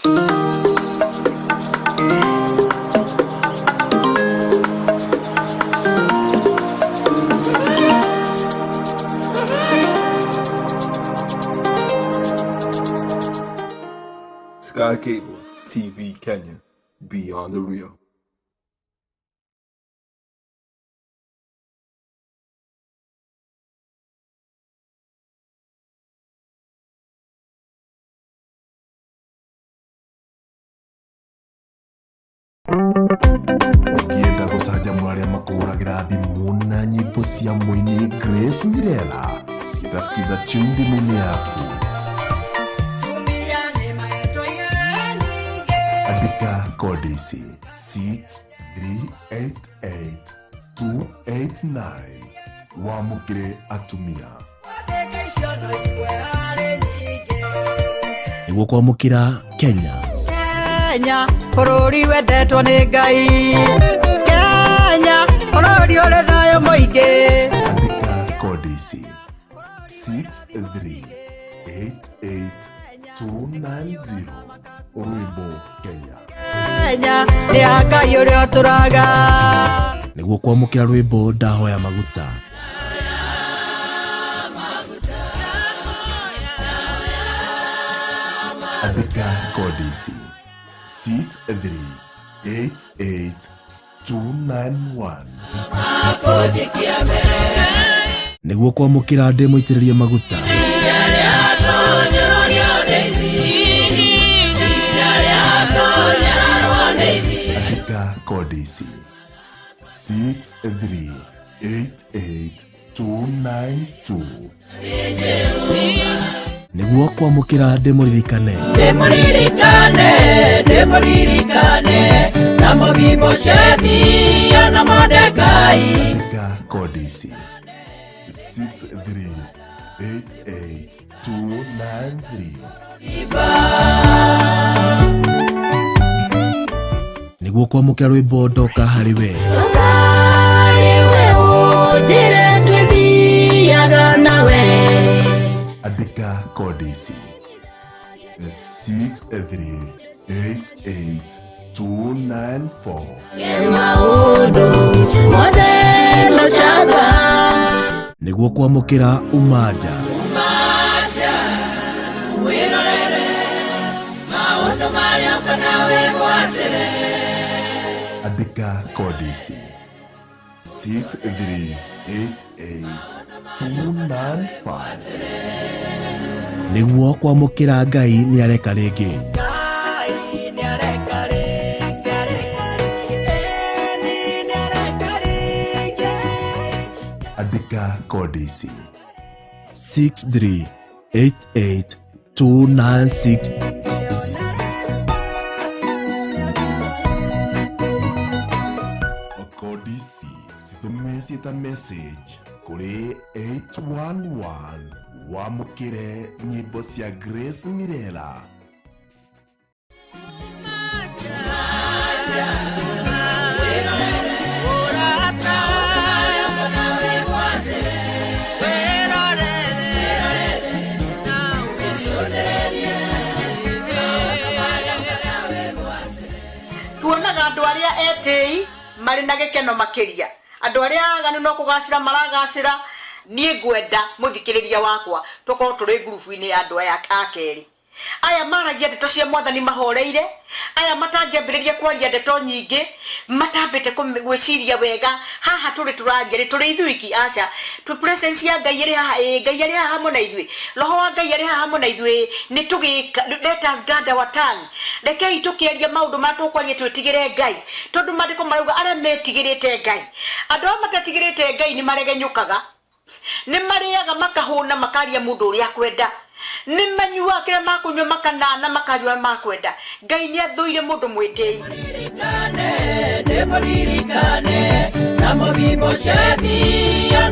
Sky Cable TV Kenya, beyond the real. Ũngĩenda gũcanjamũra arĩa makũhũragĩra thimũ na nyĩmbo cia mũini Grace Mirella ciĩta Skiza tune thimũ-inĩ yaku, andĩka kodi ici 6388289 wamũkĩre atumia. Nĩguo kwamũkĩra Kenya. Kenya bũrũri wendetwo nĩ Ngai, Kenya bũrũri ũrĩ thayũ mũingĩ. Andĩka kodi ici 6388290 rwĩmbo Kenya. Kenya nĩ ya Ngai ũrĩa ũtũraga. Nĩguo kwamũkĩra rwĩmbo Ndahoya Maguta. Andĩka kodi ici 6388291. Nĩguo kwamũkĩra Ndĩ Mũitĩrĩrie Maguta. Andĩka kodi ici 6388292. Nĩguo kwamũkĩra Ndĩ Mũririkane. Ndĩmũririkane, ndĩmũririkane na Mũbiboshethi na Mordekai. Andĩka kodi ici 6388293. Nĩguo kwamũkĩra rwĩmbo Ndoka Harĩ We. Harĩ ũnjĩre twĩthiaga nawe. Andĩka kodi ici 6388294. Maũndũ mothe no camba. Nĩguo kwamũkĩra Umaja. Wĩrorere maũndũ marĩa ũkona wĩgwatĩre. Andĩka kodi ici 6388295. Nĩguo kwamũkĩra Ngai Nĩ Areka Rĩngĩ. Ngai nĩareka rĩngĩ, ĩni nĩareka rĩngĩ. Andĩka kodi ici 6388296. Kodi ici citũme ciĩta message kũrĩ 811 wamũkĩre nyĩmbo cia Grace Mirella. Tuonaga andũ arĩa etĩi marĩ na gĩkeno makĩria, andũ arĩa aganu no kũgacĩra maragacĩra. Niĩ ngwenda mũthikĩrĩria wakwa tũkorwo tũrĩ ngurubu-inĩ ya andũ aya a kerĩ, aya maragia ndeto cia Mwathani mahoreire, aya matangĩambĩrĩria kwaria ndeto nyingĩ matambĩte gwĩciria wega. Haha tũrĩ tũraria rĩ tũrĩ ithuiki? Aca, tũ presence ya Ngai ĩrĩ haha. Ĩ Ngai arĩ haha hamwe na ithuĩ, Roho wa Ngai arĩ haha hamwe na ithuĩ. Nĩ tũgĩka, let us guard our tongue. Rekei tũkĩaria maũndũ marĩa tũkwaria twĩtigĩre Ngai, tondũ maandĩko marauga arĩa metigĩrĩte Ngai. Andũ arĩa matetigĩrĩte Ngai nĩ maregenyũkaga, nĩ marĩaga makahũna, makaria mũndũ ũrĩa akwenda, nĩ manyuaga kĩrĩa makũnyua, makanana, makaria ũrĩa makwenda. Ngai nĩ athũire mũndũ mwĩtĩi. Ndĩmũririkane na Mũbiboshethi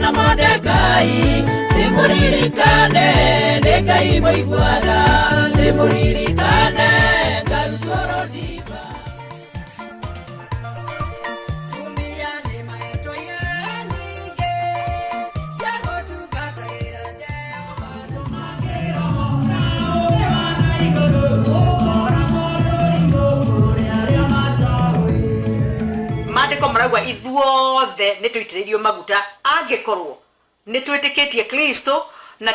na Mordekai, ndĩmũririkane nĩ Ngai mũiguana, ndĩmũririkane ngarutwo rũndimba. Tumia nĩ mahetwo nyingĩ cia gũtungatĩra Jehova. Marauga ithuothe nĩ tũitĩrĩirio maguta angĩkorwo nĩ twĩtĩkĩtie Kristo na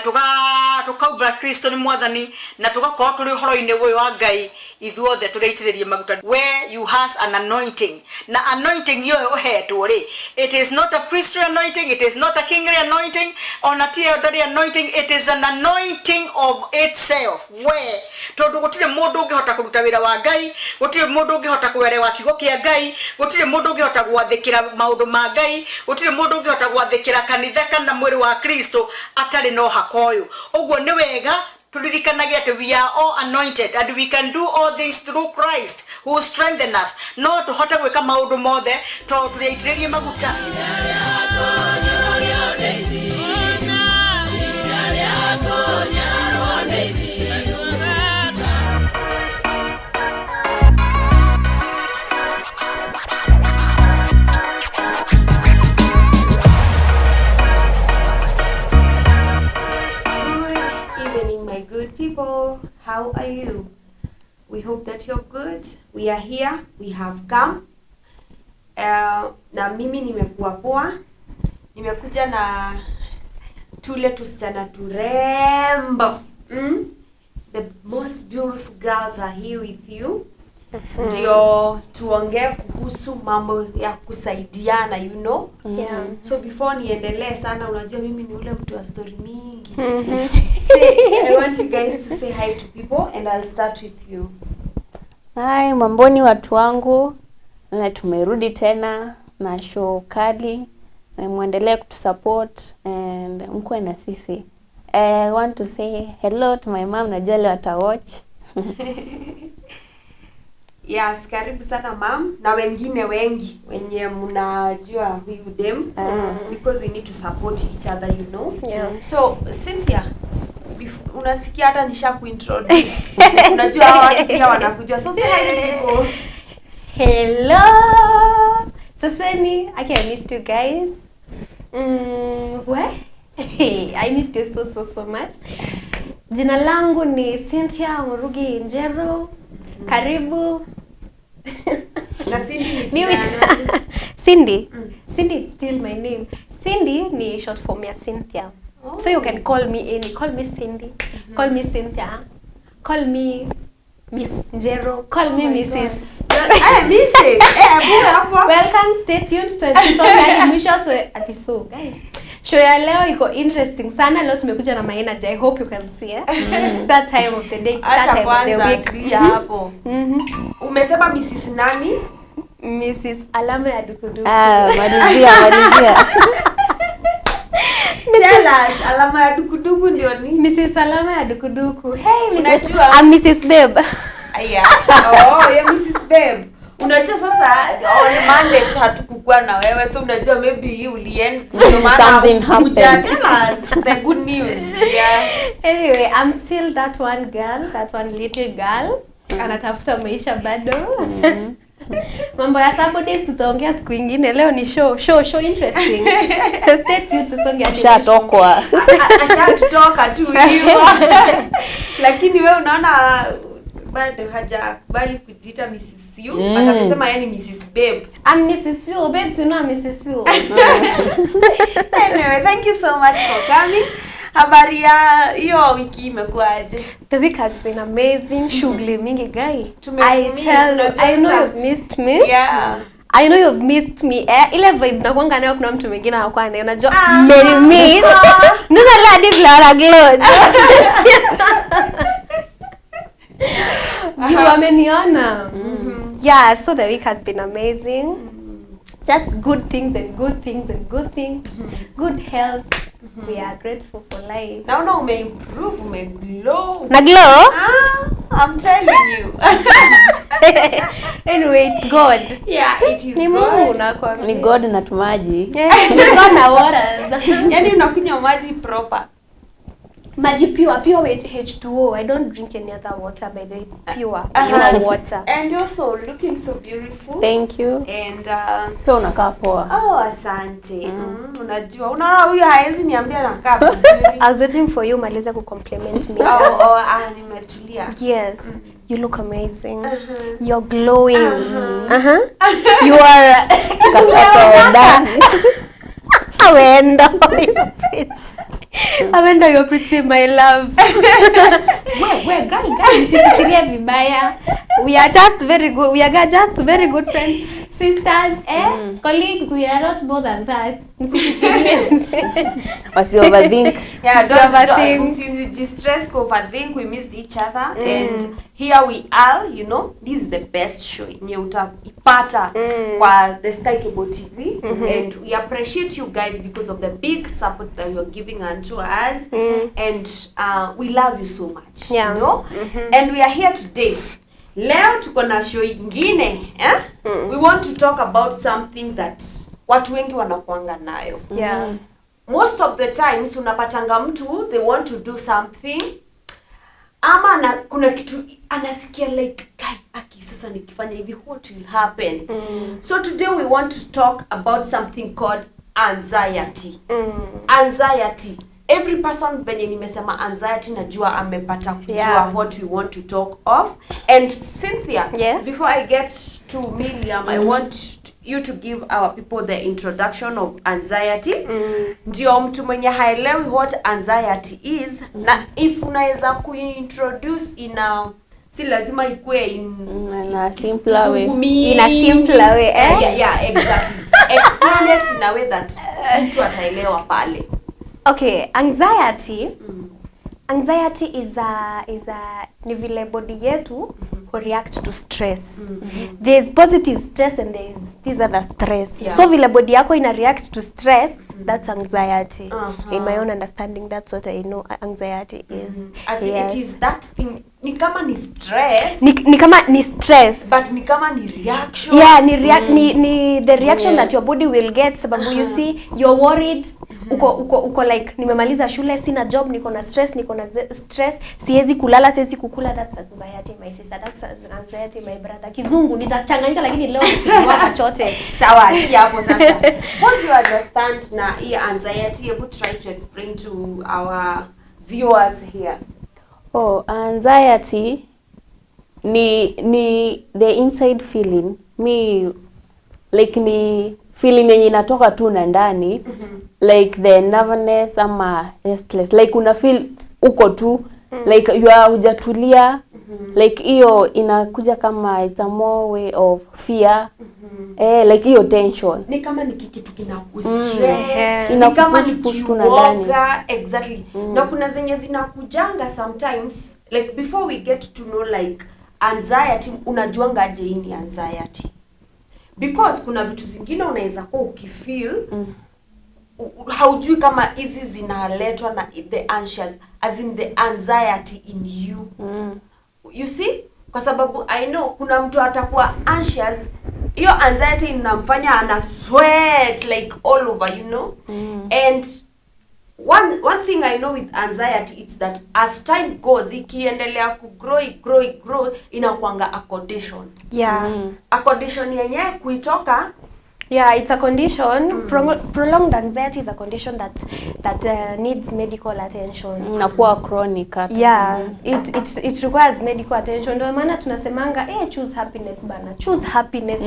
tukaumbũra Kristo nĩ mwathani na tugakorwo tũrĩ ũhoro-inĩ ũyũ wa Ngai, ithuothe tũrĩitĩrĩrie maguta. Where you has an anointing, na anointing ĩyo ũhetwo rĩ, it is not a priestly anointing, it is not a kingly anointing, ona ti elderly anointing, it is an anointing of itself. We tondu gutire mundu ungihota kuruta wira wa Ngai, gutire mundu ungihota kuerewa kiugo kia Ngai, gutire mundu ungihota gwathikira maundu ma Ngai, gutire mundu ungihota gwathikira kanitha kana mwiri wa Kristo atari no hakoyo. Uguo ni wega tulirikanage ati we are all anointed and we can do all things through Christ who strengthen us. No tuhote gwika maundu mothe tondu turiaitiririe maguta. People, how are you? We hope that you're good. We are here, we have come. Na mimi nimekuwa poa. Nimekuja na tule tusichana turembo. The most beautiful girls are here with you. Ndio tuongee kuhusu mambo ya kusaidiana, you know. Yeah. So before niendelee sana, unajua mimi ni ule mtu wa story mingi. Say, I want you guys to say hi to people and I'll start with you. Hi, mamboni watu wangu. Na tumerudi tena na show kali. Na muendelee kutusupport and mkuwe na sisi. I want to say hello to my mom, najua leo atawatch. Yes, karibu sana mam na wengine wengi wenye mnajua huyu dem, because we need to support each other, you know. Yeah. So Cynthia, unasikia hata nisha kuintroduce. Unajua hawa watu pia wanakuja. So say hi to people. Hello. Saseni, I missed you guys. What? I missed you so much. Jina langu ni Cynthia Murugi Njero. Karibu. Na Cindy ni jina. Cindy. Cindy is still my name. Cindy ni short form ya Cynthia. Oh. So you can call me any, call me Cindy, call me Cynthia, call me Miss Njero, call me Mrs. Eh, Mrs. Eh, welcome, stay tuned to episode mwisho so ati so guys. Show ya leo iko interesting sana. Leo tumekuja na my energy. I hope you can see it. It's that time of the day, it's that time of the week. Tulia hapo. Umesema Mrs. nani? Mrs. Alama ya Dukuduku. Ah, malizia. Tell us, Alama ya Dukuduku ndio nini? Mrs. Alama ya Dukuduku. Hey, Mrs. Unajua? I'm Mrs. Babe. Aya. Oh, yeah, Mrs. Babe. Unajua sasa on Monday hatukukua na wewe, so unajua maybe uliend something happened. Tell us the good news. Yeah. Anyway, I'm still that one girl, that one little girl. Anatafuta maisha bado. Mambo ya Saturdays tutaongea siku nyingine. Leo ni show interesting. So stay tuned tusonge hadi. Ashatokwa. Ashatoka tu hivyo. Lakini wewe unaona bado hajakubali kujiita Mrs. You, atamesema yeye ni Mrs. Babe. I'm Mrs. You, babes, you know I'm Mrs. You. Anyway, thank you so much for coming. Habari ya hiyo wiki imekuaje? The week has been amazing. Shughuli mingi guy. I tell you, I know you've missed me. Yeah. I know you've missed me. Ile vibe nakuanga nayo kuna mtu mwingine anakuwa nayo. Unajua Mary miss. Nuna la hadi vile ana glow. Juu wameniona. Yeah, so the week has been amazing. Just good things and good things and good things. Good health. We are grateful for life. Naona umeimprove, umeglow. Na glow? Ah, I'm telling you. Anyway, it's God. Yeah, it is ni God. Mungu nakwambia. Ni God na tumaji. Yeah, ni God na waters. Yaani unakunywa maji proper. Maji pure, pure H2O. I don't drink any other water, by the way. It's pure, pure water. And also looking so beautiful. Thank you. And Pia unakaa poa. Oh, asante. Unajua, unaona huyu haezi niambia nakaa vizuri. I was waiting for you maliza kucompliment me. Oh, ah, nimetulia. Yes, you look amazing. You're glowing. Uh-huh. You are Katoto ndani. Awendo, you're pretty. Awendo, you're pretty, my love. We, guy, guy, usifikirie vibaya. We are just very good. We are just very good friends, sisters, eh? Colleagues, we are not more than that. Msifikirie. Wasi overthink. Yeah, don't Overthink. Usijistress, overthink. We missed each other and here we are, you know. This is the best show yenye utaipata kwa the Sky Cable TV, and we appreciate you guys because of the big support that you're giving unto us, and we love you so much. You know? And we are here today. Leo tuko na show ingine, eh? We want to talk about something that watu wengi wanakuanga nayo. Most of the times unapatanga mtu, they want to do something ama na, kuna kitu anasikia like, "Kai, aki sasa nikifanya hivi, what will happen?" So today we want to talk about something called anxiety. Anxiety, every person venye nimesema anxiety, najua amepata kujua what we want to talk of. And Cynthia, Yes? before I get to Miriam, I want you to give our people the introduction of anxiety, ndio mtu mwenye haelewi what anxiety is, na if unaweza kuintroduce in a, si lazima ikue in In a simpler way. kizungu mingi. In a simpler way, eh? Yeah, exactly. Explain it in a way that mtu ataelewa pale. Okay, anxiety. Anxiety is a ni vile body yetu react to stress. There's positive stress and there is this other stress. So vile body yako ina react to stress, that's anxiety. In my own understanding, that's what I know anxiety is. As in, Yes. it is that thing, ni kama ni stress, Ni kama ni stress, but ni kama ni reaction. Yeah, ni the reaction that your body will get, sababu you see, you're worried, uko like, nimemaliza shule, sina job, niko na stress, niko na stress, siwezi kulala, siwezi kukula. That's anxiety, my sister. That's anxiety, my brother. Kizungu nitachanganyika, lakini leo nikiwaka chote. Sawa, achia hapo sasa. What do you understand na hii anxiety? Hebu try to explain to our viewers here. Oh, anxiety ni the inside feeling, mi like ni feeling yenye inatoka tu na ndani, like the nervousness ama restless, like una feel uko tu like you are hujatulia, like hiyo inakuja kama it's a more way of fear, eh, like hiyo tension. Ni kama ni kitu kinakustress, ni kama ni Inakupush push tu na ndani. kiuoga, exactly. Na kuna zenye zinakujanga sometimes, like before we get to know like anxiety, unajuanga aje hii ni anxiety? Because kuna vitu zingine unaweza kuwa ukifeel, haujui kama hizi zinaletwa na the anxious, as in the anxiety in you. You see, kwa sababu I know kuna mtu atakuwa anxious, hiyo anxiety inamfanya ana sweat like all over. And one thing I know with anxiety, it's that as time goes, ikiendelea kugrow, grow, grow, inakuanga a condition, a condition yenye kuitoka. Yeah, it's a condition. Prolonged anxiety is a condition that needs medical attention. Inakuwa chronic hata. Yeah, it requires medical attention. Ndio maana tunasemanga, eh, choose happiness bana, choose happiness.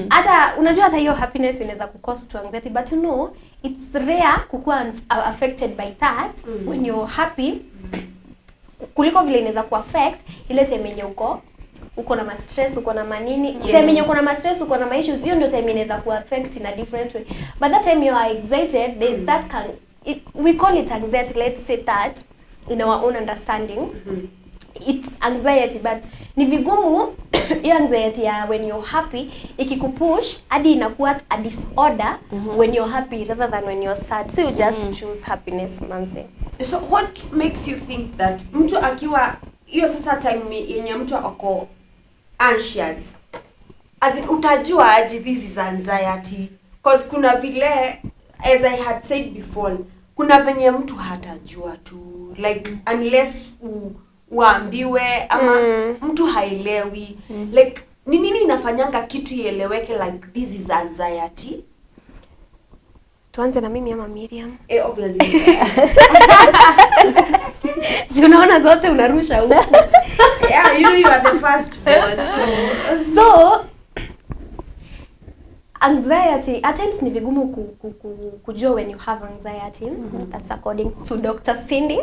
Hata unajua hata hiyo happiness inaweza kucause to anxiety, but you know it's rare kukuwa affected by that when you're happy kuliko vile inaweza kuaffect ile time yenye uko na ma-stress, uko na manini. Time yenye uko na ma-stress, uko na ma-issues, hiyo ndio time inaweza kuaffect in a different way. But that time you are excited, there's that can it, we call it anxiety, let's say that in our own understanding it's anxiety, but ni vigumu hiyo anxiety ya when you're happy ikikupush hadi inakuwa a disorder when you're happy rather than when you're sad. So you just choose happiness, manze. So what makes you think that mtu akiwa hiyo sasa time yenye mtu ako anxious, as in, utajua aje this is anxiety? 'Cause kuna vile, as I had said before, kuna venye mtu hatajua tu. Like unless uambiwe ama mtu haelewi. Like ni nini inafanyanga kitu ieleweke like this is anxiety? Tuanze na mimi ama Miriam? Obviously. Unaona zote unarusha huko. Yeah, you are the first one. So anxiety at times ni vigumu kujua when you have anxiety. That's according to Dr. Cindy.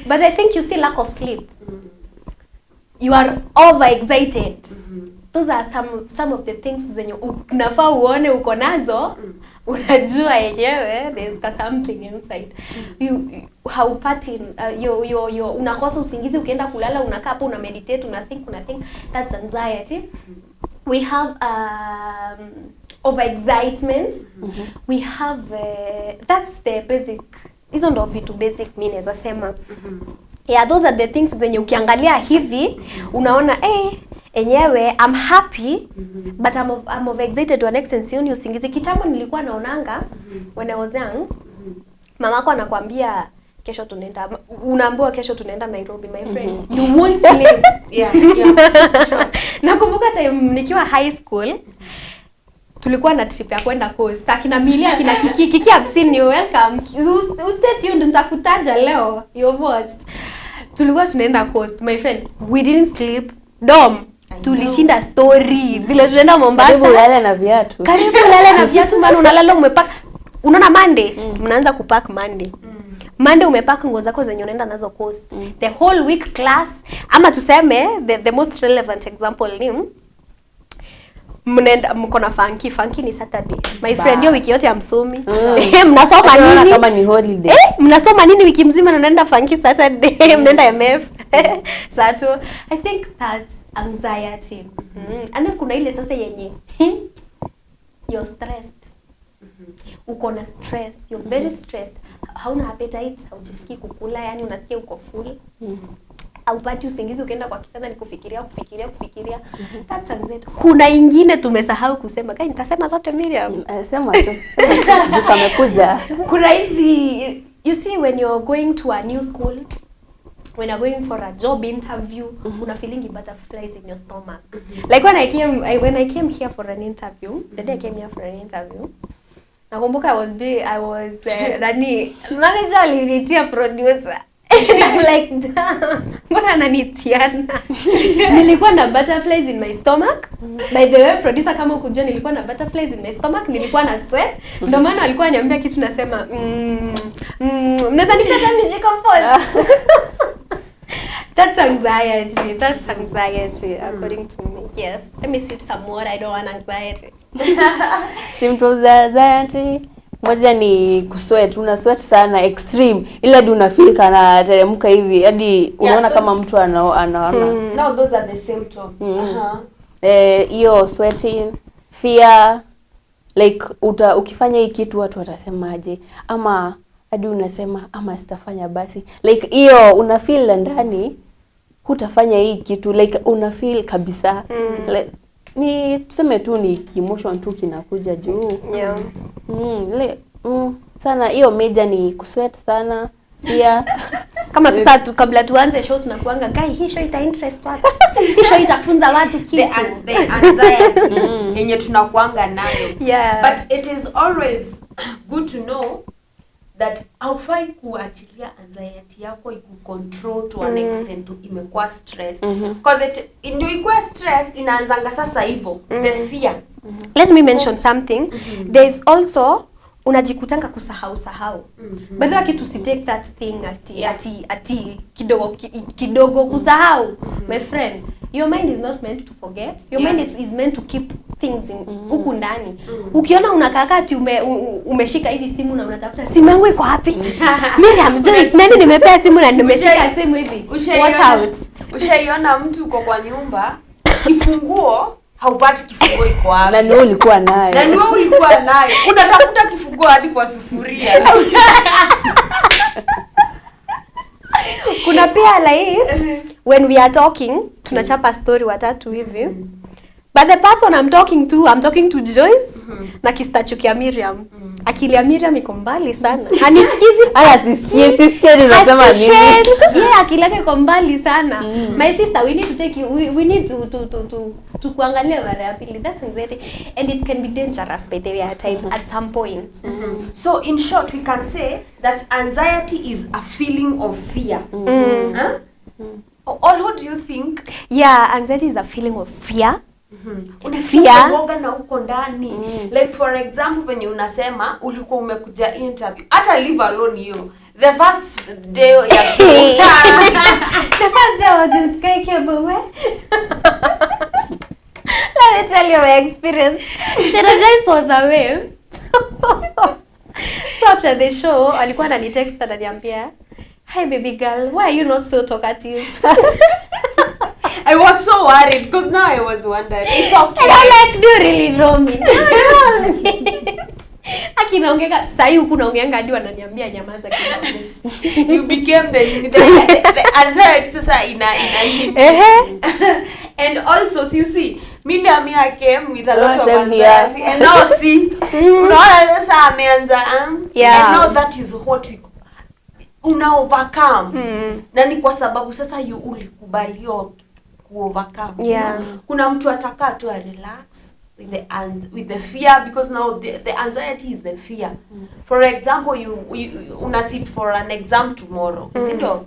But I think you see lack of sleep. You are overexcited. Those are some of the things zenye unafaa uone uko nazo. Unajua yenyewe there's something inside. You haupati yo unakosa usingizi, ukienda kulala unakaa hapo una meditate, una think. That's anxiety. We have overexcitement. We have that's the basic. Hizo ndo vitu basic mimi naweza sema. Yeah, those are the things zenye ukiangalia hivi unaona enyewe I'm happy but I'm overexcited to an extent. Sioni usingizi. Kitambo nilikuwa naonanga when I was young, mamako anakuambia kesho tunaenda, unaambiwa kesho tunaenda Nairobi, my friend. You won't sleep. Yeah. Nakumbuka time nikiwa high school tulikuwa na trip ya kwenda coast. Akina Milia, akina Kiki. Kiki, I've seen you, welcome. Stay tuned, nitakutaja leo. You've watched. Tulikuwa tunaenda coast, my friend. We didn't sleep. Dom tulishinda story vile tunaenda Mombasa. Karibu ulale na viatu. Karibu ulale na viatu, maana unalala umepack. Unaona Monday, mnaanza kupack Monday. Monday umepack nguo zako zenye unaenda nazo coast. The whole week class, ama tuseme the most relevant example ni mnaenda mko na funky ni Saturday. My friend, hiyo wiki yote hamsomi. Mnasoma nini? Kama ni holiday. Mnasoma nini wiki mzima na unaenda funky Saturday, mnaenda MF. Sato, I think that's anxiety. And then kuna ile sasa yenye you're stressed. Uko na stress, you're very stressed. Hauna appetite, haujisikii kukula, yani unasikia uko full. Haupati usingizi, ukienda kwa kitanda ni kufikiria. That's anxiety. Kuna ingine tumesahau kusema. Kai nitasema zote Miriam. Sema tu. Juu kamekuja. Kuna hizi, you see when you're going to a new school, when you're going for a job interview, una feeling butterflies in your stomach. Like when I came here for an interview, the day I came here for an interview, nakumbuka I was nani manager alinitia producer. And I'm like, mbona ananitiana? Nilikuwa na butterflies in my stomach. By the way, producer kama ukujua, nilikuwa na butterflies in my stomach, nilikuwa na sweat. Ndio maana alikuwa ananiambia kitu nasema, mnaweza nifanya nijicompose. That's anxiety. That's anxiety according to me. Yes. Let me sip some water. I don't want anxiety. Symptoms za anxiety. Moja ni kusweat, una sweat sana extreme. Ila hadi una feel kana teremka hivi, hadi unaona kama mtu anaona. Now those are the symptoms. Hiyo sweating, fear, like ukifanya hii kitu watu watasemaje, ama hadi unasema ama sitafanya basi. Like hiyo una feel ndani hutafanya hii kitu, like una feel kabisa. Like, ni tuseme tu ni emotion tu kinakuja juu. Yeah. Sana hiyo major ni kusweat sana pia. Kama sasa kabla tuanze show tunakuanga guy, hii show ita interest watu. Hii show itafunza watu kitu. The anxiety yenye tunakuanga nayo. Yeah. But it is always good to know that haufai kuachilia anxiety yako ikucontrol to an extent to imekuwa stress. Because it ndio ikuwa stress inaanzanga sasa hivyo, the fear. Let me mention something. There is also unajikutanga kusahau. By the way, kitu si take that thing ati kidogo kidogo kusahau. My friend, your mind is not meant to forget. Your mind is meant to keep things in huku ndani. Ukiona unakaa ati umeshika hivi simu na unatafuta simu yangu iko wapi? Miriam Joyce, nani nimepea simu na nimeshika simu hivi? Watch out. Ushaiona mtu uko kwa nyumba, kifunguo haupati, kifunguo iko wapi? Na ni wewe ulikuwa nayo. Na ni wewe ulikuwa nayo. Unatafuta kifunguo hadi kwa sufuria. Kuna pia like when we are talking tunachapa story watatu hivi. But the person I'm talking to Joyce na kistatue kia Miriam. Akili ya Miriam iko mbali sana. Hanisikizi. Hata sisikie unasema nini. Yeah, akili yake iko mbali sana. My sister, we need to take you, we need to kuangalia mara ya pili. That's anxiety and it can be dangerous by the way at times, at some point. So in short, we can say that anxiety is a feeling of fear. Huh? Or what do you think? Yeah, anxiety is a feeling of fear. Unasikia uoga na uko ndani. Like for example, venye unasema ulikuwa umekuja interview, hata leave alone hiyo the first day ya The first day I was in Sky Cable. Let me tell you my experience. Shera Joyce was away. So after the show alikuwa ananitext ananiambia, "Hi baby girl, why are you not so talkative?" I was so worried because now I was wondering. It's okay. And I'm like, do you really know me? Akinaongeka sahi huku naongeanga hadi wananiambia nyamaza kidogo. You became the anxiety sasa ina. And also, so you see, Miriam here came with a lot of anxiety. And now see, unaona sasa ameanza. Yeah. And now that is what we una overcome. Na ni kwa sababu sasa you ulikubaliwa ku overcome. Yeah. Kuna mtu atakaa tu relax with the fear, because now the anxiety is the fear. For example, you una sit for an exam tomorrow. Sindio?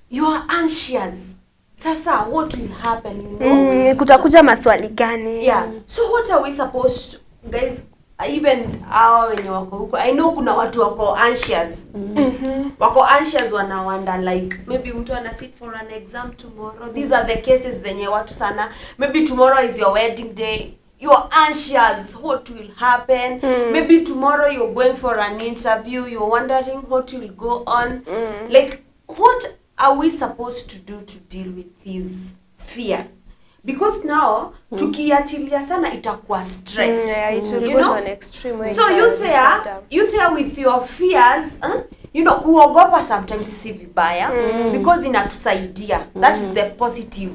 You are anxious. Sasa what will happen, you know? Kutakuja maswali gani? Yeah. So what are we supposed to, guys, even hawa wenye wako huko, I know kuna watu wako anxious. Wako anxious, wanawanda like maybe mtu ana sit for an exam tomorrow. These are the cases zenye watu sana. Maybe tomorrow is your wedding day. You are anxious what will happen. Maybe tomorrow you're going for an interview. You're wondering what will go on. Like, what are we supposed to do to deal with this fear? Because now tukiachilia sana itakuwa stress. Yeah, it will you go know? to an extreme way. So you there with your fears, you know, kuogopa sometimes si vibaya because inatusaidia. That is the positive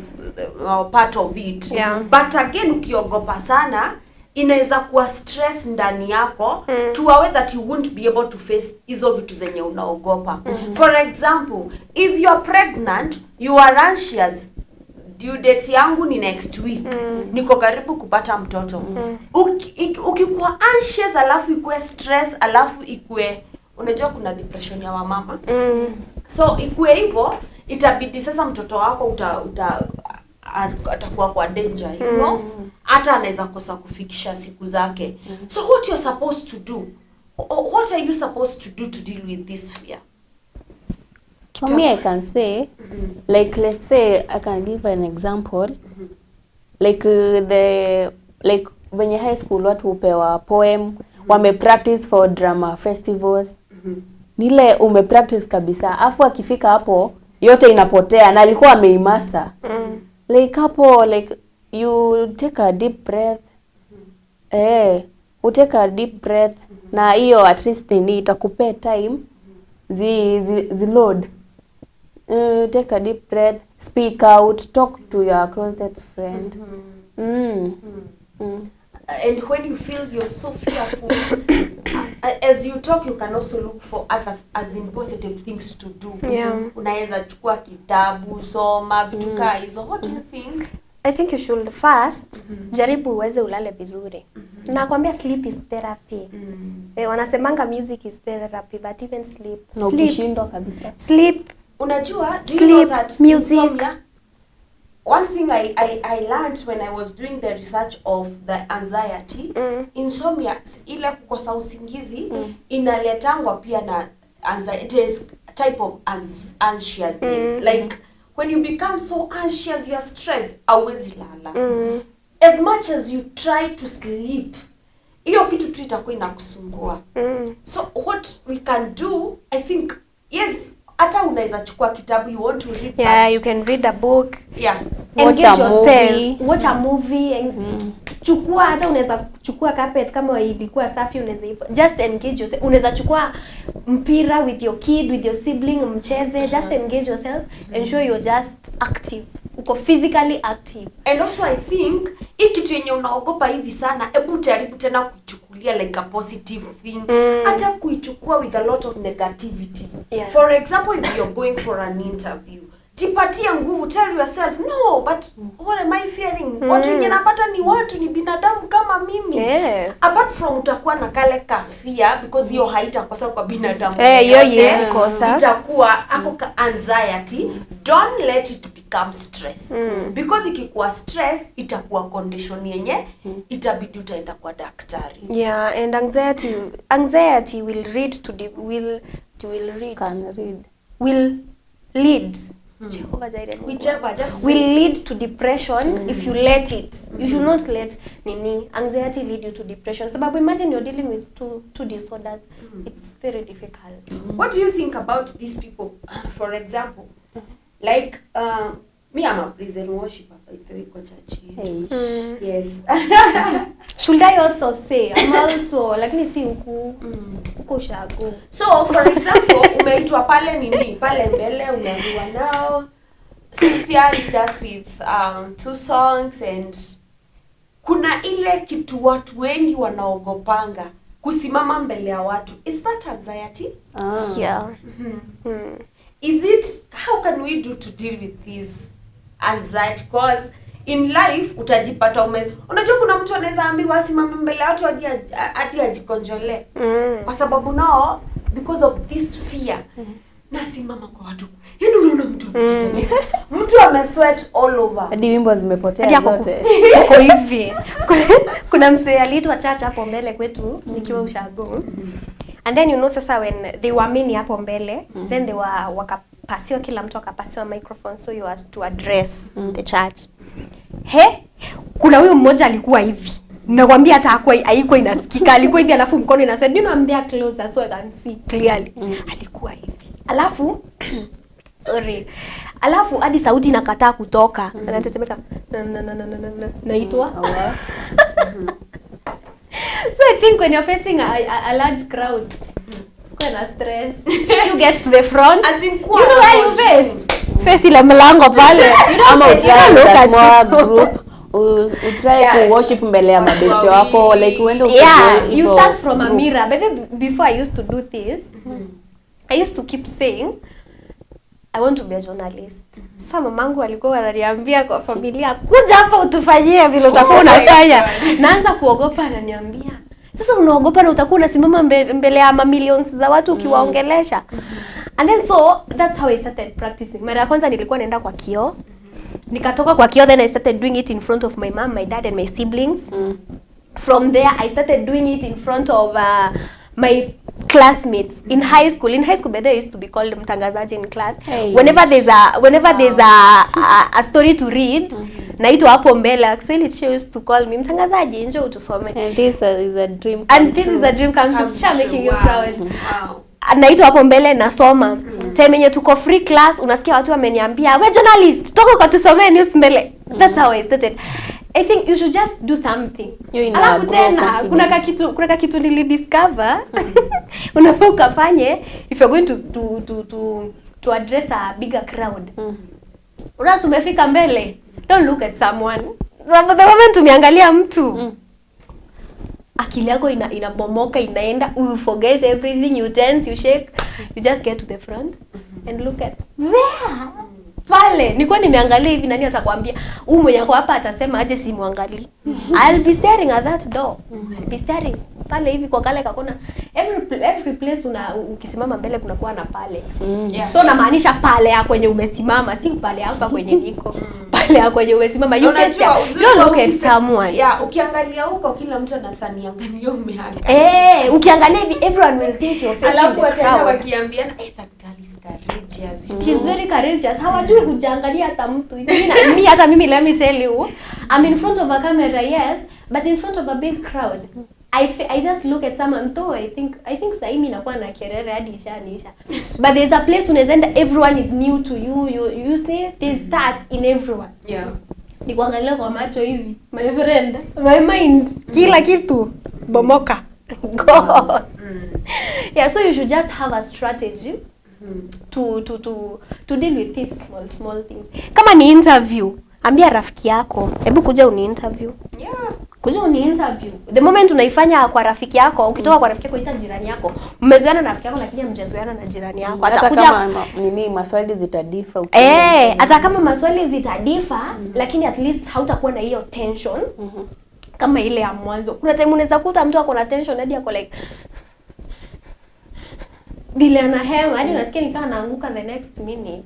part of it. Yeah. But again, ukiogopa sana inaweza kuwa stress ndani yako to a way that you won't be able to face hizo vitu zenye unaogopa. For example, if you are pregnant, you are anxious. Due date yangu ni next week. Niko karibu kupata mtoto. Ukikuwa anxious alafu ikue stress alafu ikue, unajua kuna depression ya wamama. So ikue hivyo itabidi sasa mtoto wako atakuwa kwa danger, you know? Hata anaweza kosa kufikisha siku zake. So what you're supposed to do? What are you supposed to do to deal with this fear? For me, I can say, like, let's say I can give an example. Like like when you're high school, watu hupewa poem, wame practice for drama festivals. Nile ume practice kabisa, afu akifika hapo yote inapotea na alikuwa ameimaster. Like hapo, like you take a deep breath. You take a deep breath na hiyo at least ni itakupea time zi load. Take a deep breath, speak out, talk to your closest friend. And when you feel you're so fearful, as you talk, you can also look for other, as in positive things to do. Yeah. Unaweza chukua kitabu, soma, vitu kaa hizo. What do you think? I think you should first jaribu uweze ulale vizuri. Nakwambia sleep is therapy. Wanasemanga music is therapy, but even sleep. Na ukishindwa kabisa. Sleep. Unajua, do you Sleep, know that music. Insomnia, one thing I learned when I was doing the research of the anxiety, insomnia, ile kukosa usingizi, inaletangwa pia na anxiety, it is type of anxiousness. Like when you become so anxious, you are stressed, hauwezi lala. As much as you try to sleep, hiyo kitu tu itakuwa inakusumbua. So what we can do, I think, yes, hata unaweza chukua kitabu, you want to read. Yeah, you can read a book. Yeah. Watch Engage a yourself. movie. Watch a movie. Chukua, hata unaweza chukua carpet kama ilikuwa safi, unaweza hivyo. Just engage yourself. Unaweza chukua mpira with your kid, with your sibling, mcheze. Just engage yourself. Ensure you're just active. Uko physically active. And also I think hii kitu yenye unaogopa hivi sana, hebu jaribu tena kuichukulia like a positive thing. Hata kuichukua with a lot of negativity. Yeah. For example, if you're going for an interview, jipatie nguvu, tell yourself, no, but what am I fearing? Watu wenye napata ni watu, ni binadamu kama mimi. Yeah. Apart from utakuwa na kale kafia because hiyo haitakosa kwa binadamu. Eh, hiyo yeyote. haiwezi kosa. Itakuwa ako ka anxiety. Don't let it become stress. Because ikikuwa stress itakuwa condition yenye itabidi utaenda kwa daktari. Yeah, and anxiety will lead to will will read Can read. Will lead Jehovah Jireh Mungu. Whichever, just will say. Lead to depression if you let it. You should not let nini anxiety lead you to depression. Sababu imagine you're dealing with two disorders. It's very difficult. What do you think about these people? For example, like me, I'm a prison worshipper by the way, kwa church yetu. Hey. Yes. Should I also say I'm also, lakini si huku, huko ushago. So for example, umeitwa pale nini pale mbele, umeambiwa nao Cynthia lead us with two songs, and kuna ile kitu watu wengi wanaogopanga kusimama mbele ya watu. Is that anxiety? Ah. Yeah. Is it, how can we do to deal with this anxiety? Cause in life utajipata unajua kuna mtu anaweza ambiwa asimame mbele ya watu hadi ajikonjole kwa sababu nao because of this fear nasimama kwa watu, yaani unaona mtu ametetemeka, mtu amesweat all over. Hadi wimbo zimepotea Hadi ako zote. Uko hivi. Kuna msee aliitwa church hapo mbele kwetu nikiwa ushago. And then you know sasa when they were many hapo mbele, then they were wakapasiwa, kila mtu akapasiwa microphone, so you was to address the church. He, kuna huyu mmoja alikuwa hivi. Nakwambia hata hakuwa haikuwa inasikika, alikuwa hivi alafu mkono inasema, you know I'm there closer so I can see clearly. Alikuwa hivi. Alafu sorry. Alafu hadi sauti inakataa kutoka. Anatetemeka. Na na na na na na, na. Naitwa. So I think when you're facing a large crowd, usikuwe na stress. You get to the front. As in kuwa You know where you face. Face ile mlango pale. You don't Ama you utry don't look at small people. group, utry Yeah. ku worship mbele ya Watu mabeshe wako, wawili. like uende Yeah, upige you hivyo start from a group. mirror. But then before I used to do this, I used to keep saying I want to be a journalist. Sasa mamangu alikuwa ananiambia kwa familia, kuja hapa utufanyie vile utakuwa unafanya. Naanza kuogopa, ananiambia, sasa unaogopa na utakuwa unasimama mbele ya mamillions za watu ukiwaongelesha. And then so that's how I started practicing. Mara ya kwanza nilikuwa naenda kwa kioo. Nikatoka kwa kioo, then I started doing it in front of my mom, my dad and my siblings. From there I started doing it in front of my classmates in high school. In high school, by the way, I used to be called mtangazaji in class. Hey. Whenever there's a story to read, naitwa hapo mbele. Actually, she used to call me mtangazaji, njoo utusome. And this is a dream And come this true. is a dream come true. Teacher making you Wow. proud. Wow. Naitwa hapo mbele nasoma. Time yenye tuko free class, unasikia watu wameniambia, we journalist, toka ukatusomee news mbele. That's how I started. I think you should just do something. Hiyo ina Alafu grow tena confidence. kuna kakitu nilidiscover unafaa ukafanye if you're going to address a bigger crowd. Unasi umefika mbele, don't look at someone. So the moment umeangalia mtu, akili yako inabomoka, inaenda, you forget everything, you tense, you shake, you just get to the front and look at there. Pale nilikuwa nimeangalia hivi, nani atakwambia huyu mwenye ako hapa atasema aje simwangalii. I'll be staring at that door. I'll be staring pale hivi kwa kale kakona. Every place ukisimama mbele kunakuwa na pale. Yeah. So namaanisha pale ya kwenye umesimama, si pale hapa kwenye niko. Pale ya kwenye umesimama. You face Unajua, there. uzuri Don't wa look at someone. Yeah, ukiangalia huko kila mtu anadhani angalia umeangalia. Ukiangalia hivi everyone will think you're facing Alafu the wataenda crowd. wakiambiana, eh, that girl is courageous. You She's know. very courageous. Hawajui hujaangalia hata mtu. Mimi let me tell you, I'm in front of a camera, yes, but in front of a big crowd. I just look at someone though I think sasa mimi nakuwa na kerere hadi ishanisha. But there's a place unaweza enda, everyone is new to you. You see there's that in everyone. Yeah. Nikuangalia kwa macho hivi, my friend, my mind, kila kitu bomoka. God. Yeah, so you should just have a strategy. To deal with these small small things. Kama ni interview, ambia rafiki yako, hebu kuja uni interview. Kuja uni interview. The moment unaifanya kwa rafiki yako, ukitoka kwa rafiki yako ita jirani yako. Mmezoeana na rafiki yako lakini hamjazoeana na jirani yako. Hata Atakuja kama nini maswali zitadiffer ukienda Eh, hata kama maswali zitadiffer, lakini at least hautakuwa na hiyo tension kama ile ya mwanzo. Kuna time unaweza kuta mtu ako na tension hadi ako like vile anahema hadi unasikia ni kama anaanguka the next minute.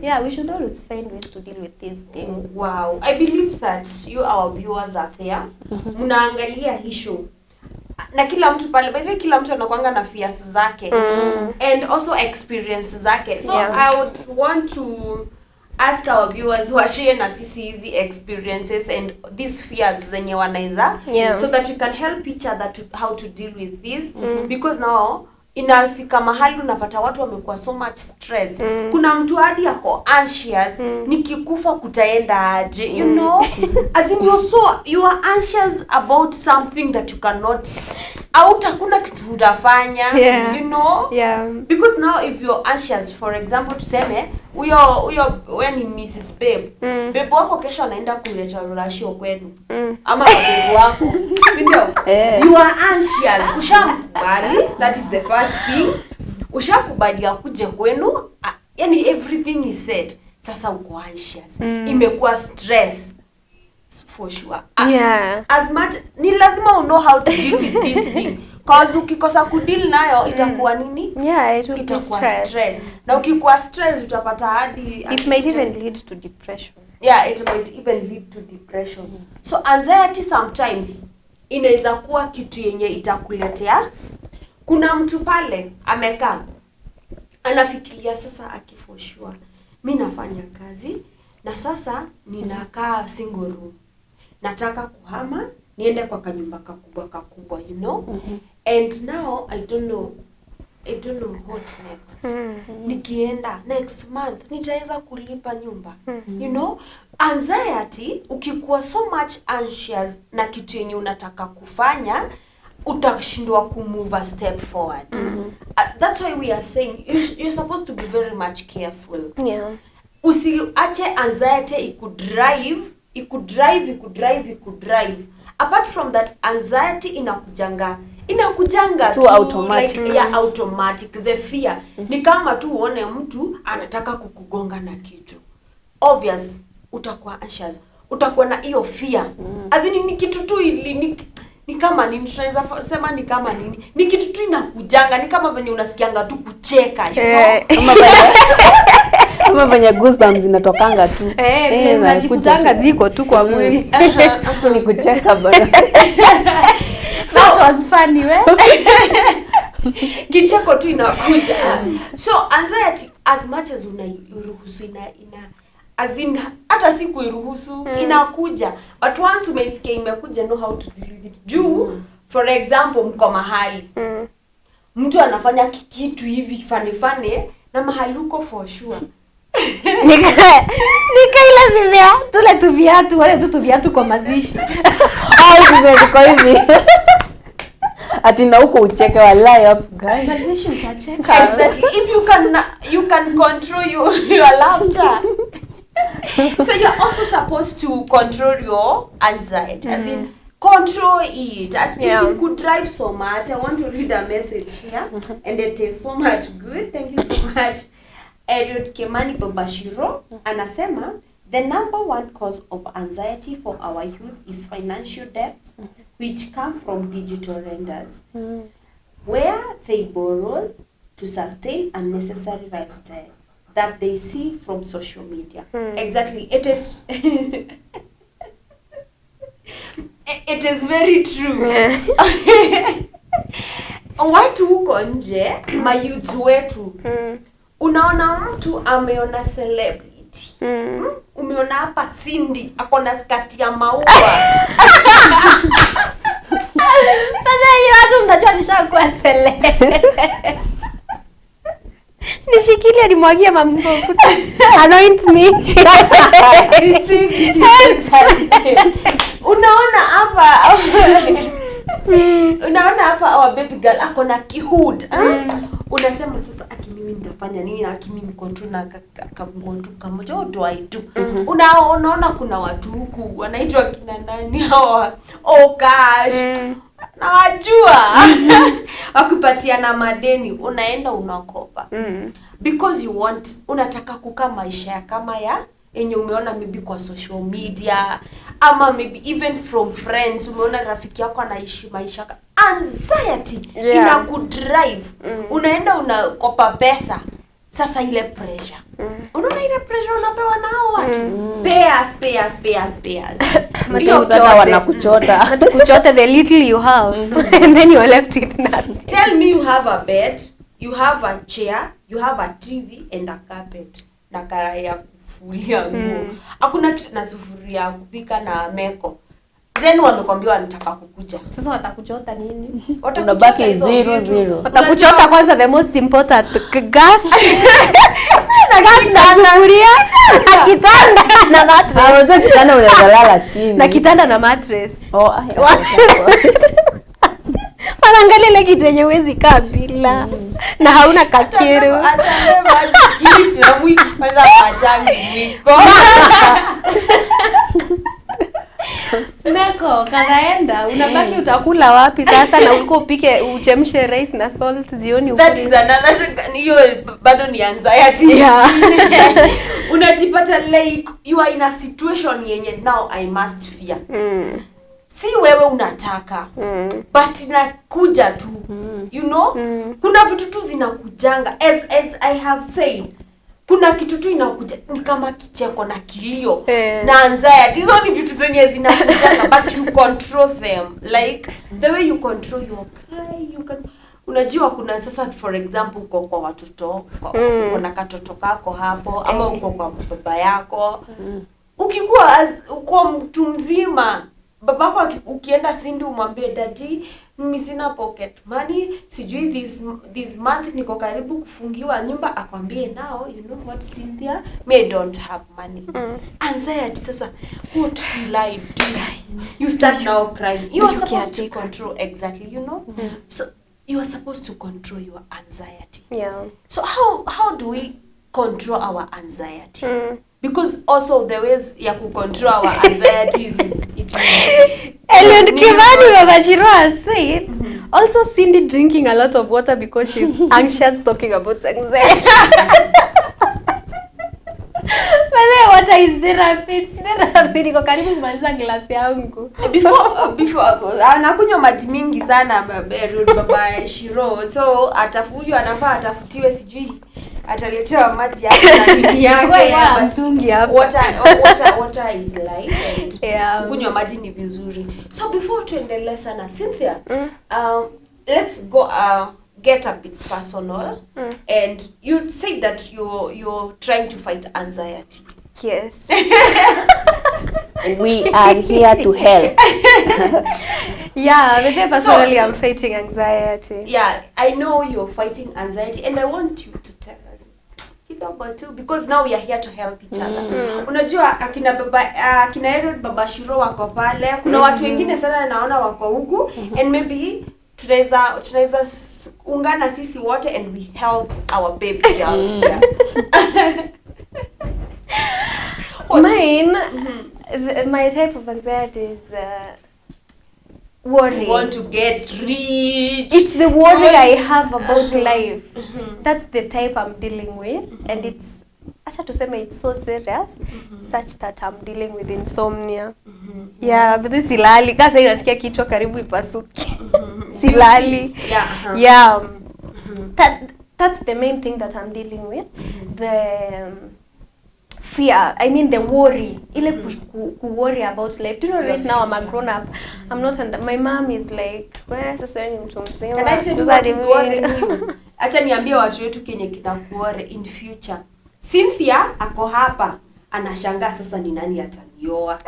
Yeah, we should always find ways to deal with these things. Wow, I believe that you, our viewers, are there. Mnaangalia hii show na kila mtu pale, by the way, kila mtu anakuanga na fears zake and also experience zake, so I would want to ask our viewers washare na sisi hizi experiences and these fears zenye wanaweza so that we can help each other to how to deal with this, because now inafika mahali unapata watu wamekuwa so much stress. Kuna mtu hadi ako anxious, nikikufa kutaenda aje? As in you are anxious about something that you cannot out, hakuna kitu utafanya. Because now if you're anxious, for example, tuseme huyo we ni Mrs. Babe, babe wako kesho anaenda kuleta ruracio kwenu, ama babe wako, si ndio? Eh. You are anxious. Ushamkubali, that is the first thing. Ushakubali akuje kwenu, yani everything is set. Sasa uko anxious, imekuwa stress for sure. As much ni lazima you know how to deal with this thing, cause ukikosa kudeal nayo itakuwa nini? Yeah, it will be Itakuwa stress. Stress, na ukikuwa stress utapata hadi It might even lead to depression. Yeah, it might even lead to depression. So anxiety sometimes inaweza kuwa kitu yenye itakuletea, kuna mtu pale amekaa anafikiria sasa, aki for sure mi nafanya kazi na sasa ninakaa single room, nataka kuhama niende kwa kanyumba kakubwa kakubwa, and now I don't know what next. Nikienda next month nitaweza kulipa nyumba? Anxiety, ukikuwa so much anxious na kitu yenye unataka kufanya, utashindwa kumove a step forward. That's why we are saying you're supposed to be very much careful. Usiache anxiety ikudrive, ikudrive, ikudrive, ikudrive. Apart from that, anxiety inakujanga Tu automatic. Like, yeah, automatic. The fear ni kama tu uone mtu anataka kukugonga na kitu, obvious utakuwa anxious, utakuwa na hiyo fear. As in, ni kitu tu ili ni kama nini, tunaweza sema ni kama nini, ni kitu tu inakujanga, ni kama venye unasikianga tu kucheka. Kama venye goosebumps zinatokanga tu. Eh, vile inakuja unajikutanga tu. ziko tu kwa mwili. Tu ni kucheka bana. That was funny, we. Kicheko tu inakuja. So anxiety, as much as unairuhusu, ina as in, hata si kuiruhusu, inakuja, but once umeisikia imekuja, know how to deal with it. Juu for example, mko mahali, mtu anafanya kitu hivi funny funny na mahali uko, for sure Nika ile vivia tule tu viatu, wale tu viatu kwa mazishi. Au hivi viko hivi. Ati na huko ucheke, walai hapo guys. Mazishi utacheka. Exactly. If you can control your laughter, so you're also supposed to control your anxiety, as in control it at you could drive so much. I want to read a message here and it is so much good. Thank you so much. Edward Kemani Babashiro anasema the number one cause of anxiety for our youth is financial debt, which come from digital lenders where they borrow to sustain unnecessary lifestyle that they see from social media. Exactly. It is very true. Watu huko nje, mayouth wetu, unaona mtu ameona celebrity. Umeona hapa Cindy ako na skati ya maua. Sasa hiyo watu mnajua nishakuwa celeb. Nishikilie nimwagie mafuta. Anoint me. Receive Jesus. Unaona hapa our baby girl ako na kihood. Unasema sasa aki mimi Mimi nitafanya nini? Lakini niko tu na kanguo tu kamoja. What do I do? Unaona kuna watu huku wanaitwa kina nani hawa? Oh gosh. Nawajua. Wakupatia na madeni, unaenda unakopa. Because you want, unataka kukaa maisha ya kama ya yenye umeona maybe kwa social media ama maybe even from friends, umeona rafiki yako anaishi maisha anxiety inakudrive. Unaenda unakopa pesa. Sasa ile pressure. Unaona ile pressure unapewa na hao watu. Payers. Hiyo sasa wanakuchota. Watakuchota the little you have and then you are left with nothing. Tell me you have a bed, you have a chair, you have a TV and a carpet na karai ya kufulia nguo. Hakuna kitu na sufuria ya kupika na meko. Then wamekwambia wanataka kukuja. Sasa watakuchota nini? Unabaki 0-0. Watakuchota kwanza the most important gas. Na gas na sufuria, na kitanda na mattress. Unajua kitanda unaweza lala chini. Na kitanda na mattress. Oh, wanaangalia ile kitu yenye huwezi kaa bila. Na hauna kakiru. Atabeba kitu na mwiko kwanza pachangi mwiko. Nako kanaenda unabaki utakula wapi sasa na ulikuwa upike uchemshe rice na salt jioni ukule. That is another, hiyo bado ni anxiety. Yeah. Unajipata like you are in a situation yenye now I must fear. Si wewe unataka but inakuja tu. You know? Kuna vitu tu zinakujanga as I have said. Kuna kitu tu inakuja ni kama kicheko na kilio na anxiety. Hizo ni vitu zenye zinakujanga but you control them. Like the way you control your cry, you can. Unajua kuna sasa for example uko kwa watoto, uko na katoto kako hapo ama uko kwa baba yako. Ukikuwa uko mtu mzima, babako ukienda Sindi umwambie daddy mimi sina pocket money, sijui this month niko karibu kufungiwa nyumba, akwambie now you know what Cynthia, me I don't have money. Anxiety sasa, what will I do? You start now crying. You are supposed to control, exactly, you know. So you are supposed to control your anxiety. Yeah. So how do we control our anxiety? Because also the ways ya ku control our anxieties is Eliud Kimani Baba Shiro has said also Cindy drinking a lot of water because she's anxious talking about anxiety. But then water is therapy. It's therapy. Niko karibu kumaliza glasi yangu. Before anakunywa maji mingi sana Baba Shiro. So atafuyu anafaa atafutiwe sijui ataletewa maji yake na nini yake. Mtungi hapo. Water is life and yeah. Kunywa maji ni vizuri. So before tuendelee sana Cynthia, let's go get a bit personal. And you said that you're trying to fight anxiety. Yes. We are here to help. Yeah, but then personally I'm fighting anxiety. Yeah, I know you're fighting anxiety and I want you to tell us kidogo too because now we are here to help each other. Unajua akina baba akina Herod Baba Shiro wako pale. Kuna watu wengine sana naona wako huku and maybe tunaweza ungana sisi wote and we help our baby girl. Yeah. Mine, my type of anxiety is worry. You want to get rich. It's the worry I have about life. That's the type I'm dealing with, and it's acha tuseme it's so serious such that I'm dealing with insomnia. Yeah, but this silali. Kasa inasikia kichwa karibu ipasuke. Silali. Yeah. Yeah. That's the main thing that I'm dealing with. The fear, I mean the worry. Ile ku worry about life. Do you know right now I'm a grown up. I'm not under, my mom is like, well, sasa ni mtu mzima. Can I tell you what is worrying you? Acha niambie watu wetu kenye kinakuore in future. Cynthia ako hapa anashangaa sasa ni nani atanioa.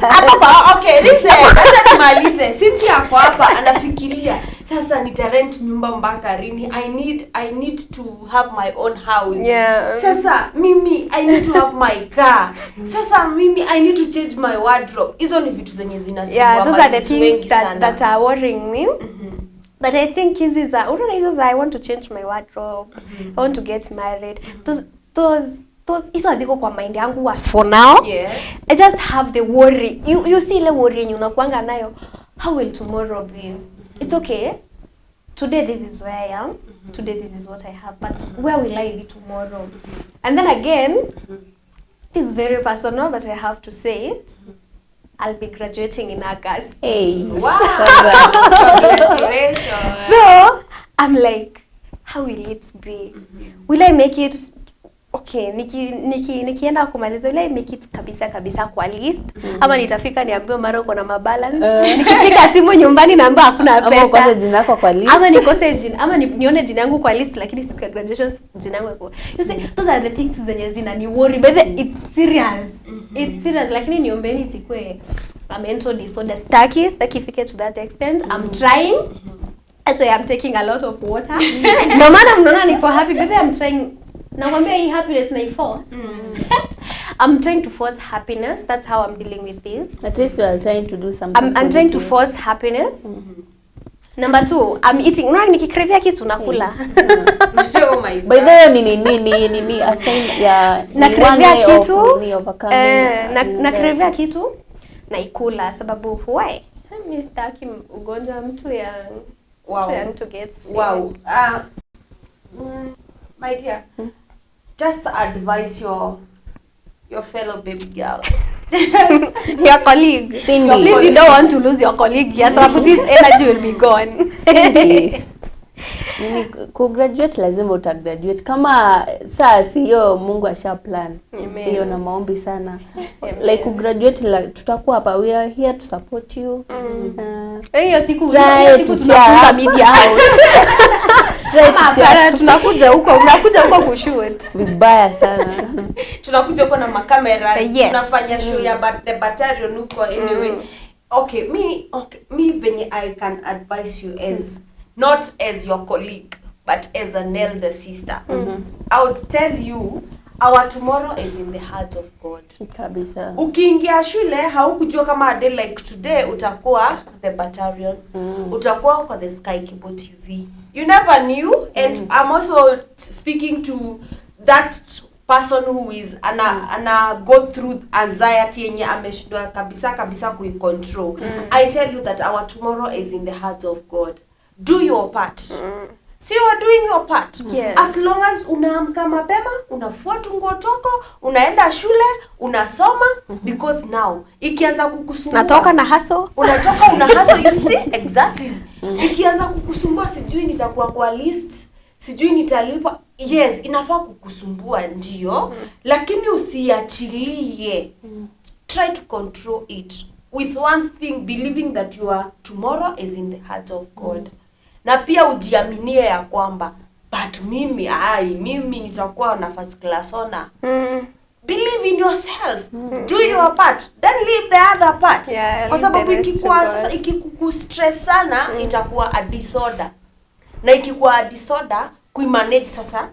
Hapo okay, listen, acha nimalize. Cynthia ako hapa anafikiria sasa nitarent nyumba mpaka lini? I need to have my own house. Yeah. Sasa mimi I need to have my car. Sasa mimi I need to change my wardrobe. Hizo ni vitu zenye zinasumbua. Yeah, those are the things that are worrying me. But I think hizi za, unaona hizo za I want to change my wardrobe, I want to get married, those hizo haziko kwa mind yangu as for now. I just have the worry. You see ile worry yenye unakuanga nayo, how will tomorrow be? It's okay, today this is where I am, today this is what I have, but where will I be tomorrow? And then again, this is very personal, but I have to say it, I'll be graduating in August. Hey. Wow. Congrats. Congratulations. So I'm like, how will it be? Will I make it? Okay, nikienda kumaliza, will I make it kabisa kabisa kwa list? Ama nitafika niambiwe mara uko na mabalance? Nikipiga simu nyumbani naambiwa hakuna Ama pesa. ukose jina yako kwa list. Ama nikose jina, ama nione jina yangu kwa list lakini siku ya graduation jina yangu iko. You see, those are the things zenye zinani worry. But then it's serious. It's serious, lakini niombeni isikue a mental disorder. Sitaki ifike to that extent. I'm trying. That's why I'm taking a lot of water. Ndio maana mnaona niko happy, but then I'm trying, nakwambia hii happiness na force. I'm trying to force happiness. That's how I'm dealing with this. At least you are trying to do something I'm trying to positive. Force happiness. Number two, I'm eating. Unaona nikicravia kitu nakula. Oh my By God. the way, ni a sign ya ni one Nacravia way of kitu, nini, overcoming anxiety. nacravia kitu naikula, sababu why? Mi sitaki ugonjwa mtu ya too young to get sick. Wow. My dear, just advise your fellow baby girl. Your colleague. Cindy. Please, you don't want to lose your colleague here, sababu this energy will be gone. Cindy. Nini, kugraduate lazima utagraduate kama saa si hiyo Mungu asha plan Amen. hiyo na maombi sana. Amen. Like kugraduate tutakuwa hapa, we are here to support you. Hiyo siku Try hiyo siku to tunafunga cheer up. media house. Try Ama to cheer hapana, up. tunakuja huko, unakuja huko kushoot. Vibaya sana. Tunakuja huko na makamera, Yes. tunafanya show ya the battalion huko anyway. Okay, me venye I can advise you as not as your colleague but as an elder sister, I would tell you our tomorrow is in the hands of God. Kabisa. Ukiingia shule haukujua kama a day like today utakuwa the battalion, utakuwa kwa the Sky Cable TV. You never knew. And I'm also speaking to that person who is ana go through anxiety yenye ameshindwa kabisa kabisa kuicontrol. I tell you that our tomorrow is in the hands of God. Do your part. See, you are doing your part. As long as unaamka mapema, unafua tunguo twako, unaenda shule, unasoma, because now ikianza kukusumbua, Natoka na hustle. Unatoka una hustle, you see, exactly. Ikianza kukusumbua, sijui nitakuwa kwa list, sijui nitalipwa, yes, inafaa kukusumbua ndio, lakini usiachilie. Try to control it with one thing, believing that your tomorrow is in the hands of God. Na pia ujiaminie ya kwamba, but mimi, ai, mimi nitakuwa na first class honor. Believe in yourself. Do your part, then leave the other part, Yeah, kwa leave sababu the rest to ikikuwa God. sasa ikikustress sana, itakuwa a disorder, na ikikuwa a disorder, kuimanage sasa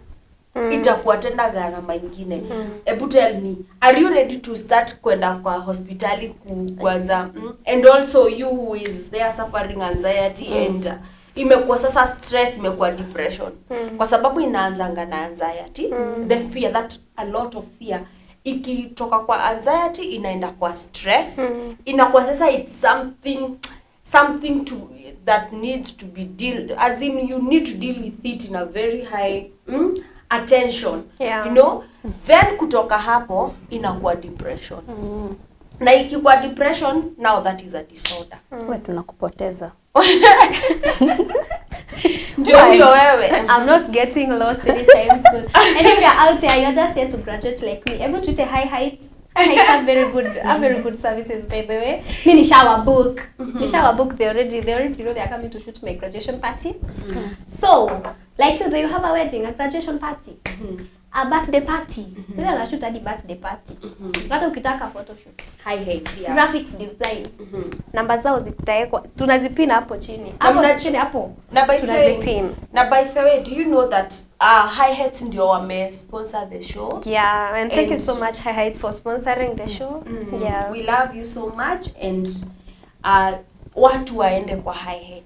itakuwa tena gharama ingine. Ebu tell me, are you ready to start kwenda kwa hospitali kuanza? And also you who is there suffering anxiety and imekuwa sasa stress, imekuwa depression, kwa sababu inaanzanga na anxiety, the fear, that a lot of fear. Ikitoka kwa anxiety inaenda kwa stress, inakuwa sasa it's something to that needs to be deal, as in you need to deal with it in a very high attention. Then kutoka hapo inakuwa depression, na ikikuwa depression, now that is a disorder. We tunakupoteza. Ndio huyo wewe. I'm not getting lost anytime soon. And if you're out there, you're just here to graduate like me, able to take High Heights. High Heights have very good services, by the way. Me nishawa book. Nishawa book. They already know they are coming to shoot my graduation party. So, like you, you have a wedding, a graduation party, a birthday party. Then mm shoot hadi birthday party. Hata ukitaka photo shoot. High Heights, yeah. Graphics design. Namba zao zitawekwa. Tunazipin hapo chini. Hapo chini hapo. Na by the way, Tunazipin. Na by the way, do you know that High Heights ndio wame sponsor the show? Yeah, and thank you And- so much, High Heights, for sponsoring the show. Yeah. We love you so much and Watu waende kwa Hi-Hat.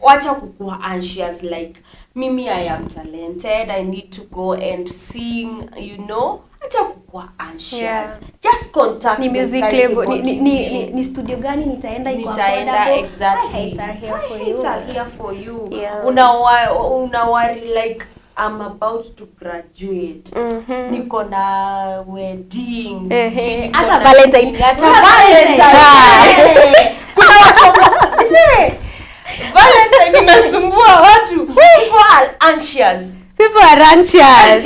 Wacha kukua anxious like mimi I am talented, I need to go and sing, you know. Acha kukua anxious. Yeah. Just contact Ni the music Sky label, Cable ni, TV. ni studio gani nitaenda iko Nitaenda, affordable? exactly. Hi-Hats are here for Hi-Hats you. are here for you. Yeah. Una worry like I'm about to graduate. Niko na wedding. Sijui niko Hata na Valentine. nini, hata Kuna Valentine. Valentine. Kuna watu Valentine imesumbua watu. People are anxious. People are anxious.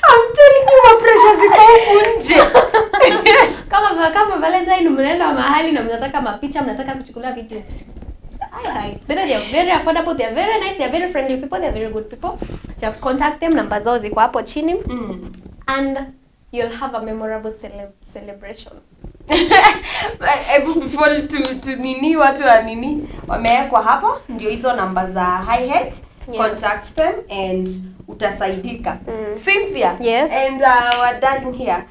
I'm telling you, ma pressure ziko huku nje. Kama Valentine mnaenda mahali na mnataka mapicha, mnataka kuchukulia video. Hi. But they are very affordable, they are very nice, they are very friendly people, they are very good people. Just contact them, namba zao ziko hapo chini. And you'll have a memorable celebration. Hebu before to nini watu wa nini wamewekwa hapo, ndio hizo namba za Hi-Hat. Yeah. Contact them and utasaidika. Cynthia. Yes. And our darling here.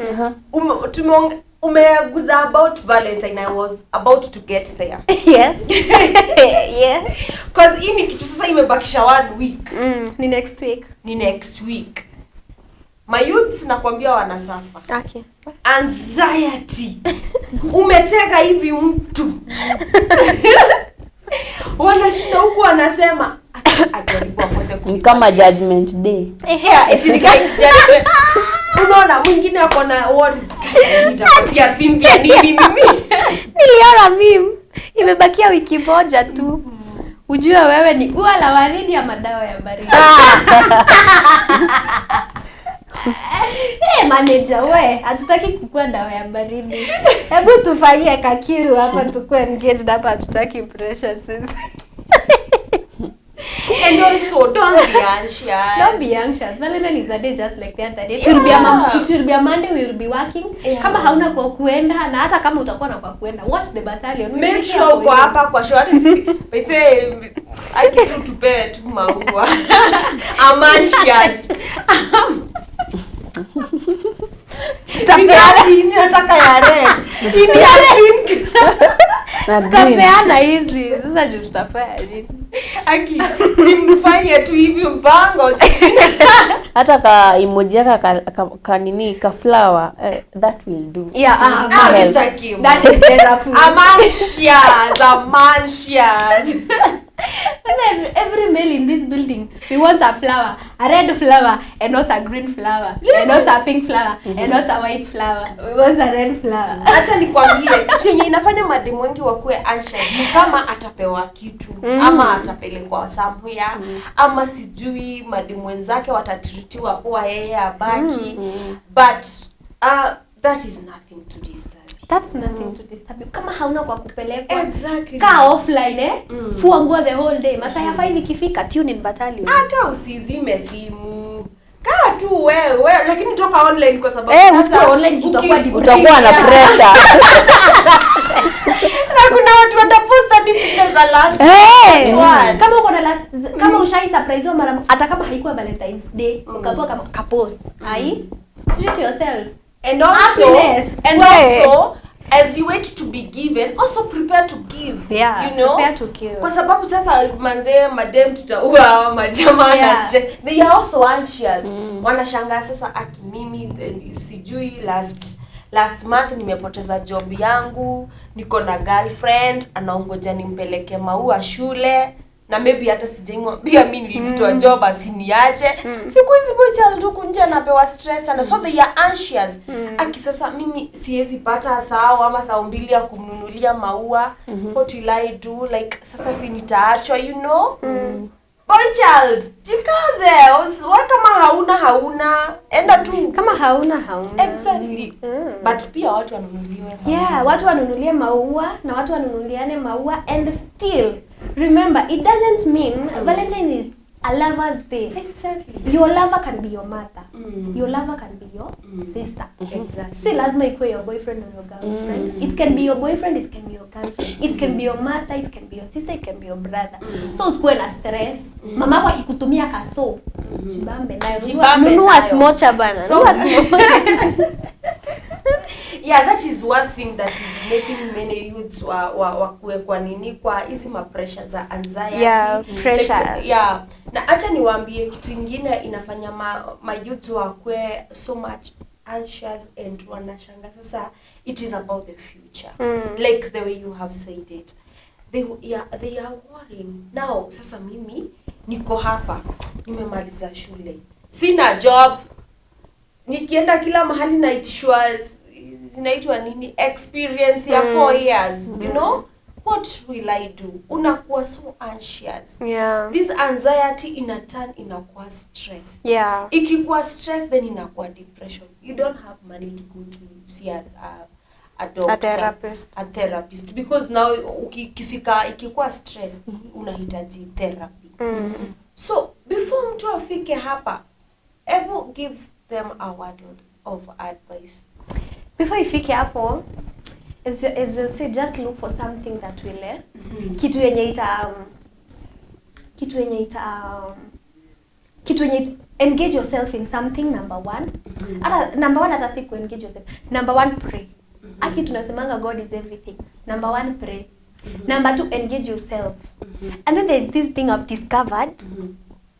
Umeguza about Valentine. I was about to get there. Yes. Yes. Cause hii ni kitu sasa imebakisha 1 week. Ni next week. Ni next week. My youths nakwambia wanasafa. Okay. Anxiety. Umetega hivi mtu. Wanashinda huku wanasema ajaribu akose Ni kama judgment day. Yeah, it is like judgment. Unaona mwingine ako na worries. Nitapatia Cynthia nini mimi? Niliona meme. Imebakia wiki moja tu. Ujue wewe ni ua la waridi ama dawa ya baridi. Hey, manager we, hatutaki kukua dawa ya baridi. Hebu tufanyie kakiru hapa tukue engaged hapa, hatutaki pressure sisi. And also don't be anxious. Don't be anxious. Valentine is a day just like the other day. It Yeah. will be a Monday, we will be working. Yeah. Kama hauna kwa kuenda na hata kama utakuwa na kwa kuenda, watch the battalion. We will Make be here sure for uko you. hapa kwa show. Hata sisi by the way, akitu tupewe tu maua. I'm anxious. Tutapeana. Nataka ya red. Hii ni ya pink. Na green. Tutapeana hizi. Sasa juu tutapea nini? Aki, simfanye tu hivi mpango. Hata ka emoji yaka ka nini ka flower, that will do. Yeah, Help. That is therapy. I'm anxious. I'm anxious. Every male in this building, we want a flower, a red flower, and not a green flower, and not a pink flower, and not a white flower. We want a red flower. Hata nikwambie chenye inafanya mademu wengi wakuwe anxious ni kama atapewa kitu ama atapelekwa somewhere ama sijui mademu wenzake watatritiwa poa yeye abaki. But that is nothing to disturb. That's nothing to disturb you. Kama hauna kwa kupelekwa. Exactly. Kaa offline Fua nguo the whole day. Masaa ya 5 ikifika, tune in battalion. Hata usizime simu. Kaa tu wewe, lakini toka online kwa sababu Usikuwe online utakuwa depressed. Utakuwa na pressure. Na kuna watu watapost hadi picha za last one. Kama uko na last, kama ushai surprise mara hata kama haikuwa Valentine's Day, ukapoa kama kapost. Ai, treat yourself. And also, Happiness. and also as you wait to be given, also prepare to give. Yeah, you know? prepare to give. Kwa sababu sasa manze madem tutaua majamaa na stress. They are also anxious. Wanashangaa sasa aki mimi sijui last month nimepoteza job yangu, niko na girlfriend anaongoja nimpeleke maua shule. Na maybe hata sijaimwambia mimi nilifutwa job asiniache. Siku hizi boy child huku nje anapewa stress sana. So they are anxious. Aki sasa mimi siwezi pata 1,000 ama 2,000 ya kumnunulia maua. What will I do? Like sasa si nitaachwa, you know? Boy child, jikaze. Wewe kama hauna, enda tu. Kama hauna. Exactly. But pia watu wanunuliwe maua. Yeah, watu wanunulie maua na watu wanunuliane maua and still remember it doesn't mean Valentine is a lover's day. Exactly. Your lover can be your mother. Your lover can be your sister. Exactly. Si lazima ikuwe your boyfriend or your girlfriend. It can be your boyfriend, it can be your girlfriend. It can be your mother, it can be your sister, it can be your brother. So usikuwe na stress. Mama yako akikutumia kaso, jibambe nayo. Jibambe Nunua nayo. smocha bana. So Nunua smocha. Yeah, that is one thing that is making many youths wa kwa nini kwa hizi ma pressure za anxiety. Yeah, pressure. Like, yeah. Na acha niwaambie kitu ingine inafanya ma youth wakue so much anxious and wanashanga sasa, it is about the future. Like the way you have said it. They are worrying. Now sasa mimi niko hapa, nimemaliza shule, sina job, nikienda kila mahali naitishwa, zinaitwa nini, experience ya 4 years, you know, what will I do? Unakuwa so anxious. This anxiety ina turn inakuwa stress. Ikikuwa stress, then inakuwa depression. You don't have money to go to see a doctor, A therapist. A therapist, because now ukifika ikikuwa stress, unahitaji therapy. So before mtu afike hapa, ebu give them a word of advice. Before ifike hapo, as you say, just look for something that will kitu yenye ita kitu yenye ita kitu yenye engage yourself in something, number one. Hata number one, hata si ku engage yourself, number one, pray. Aki tunasemanga God is everything. Number one, pray. Number two, engage yourself. And then there's this thing I've discovered: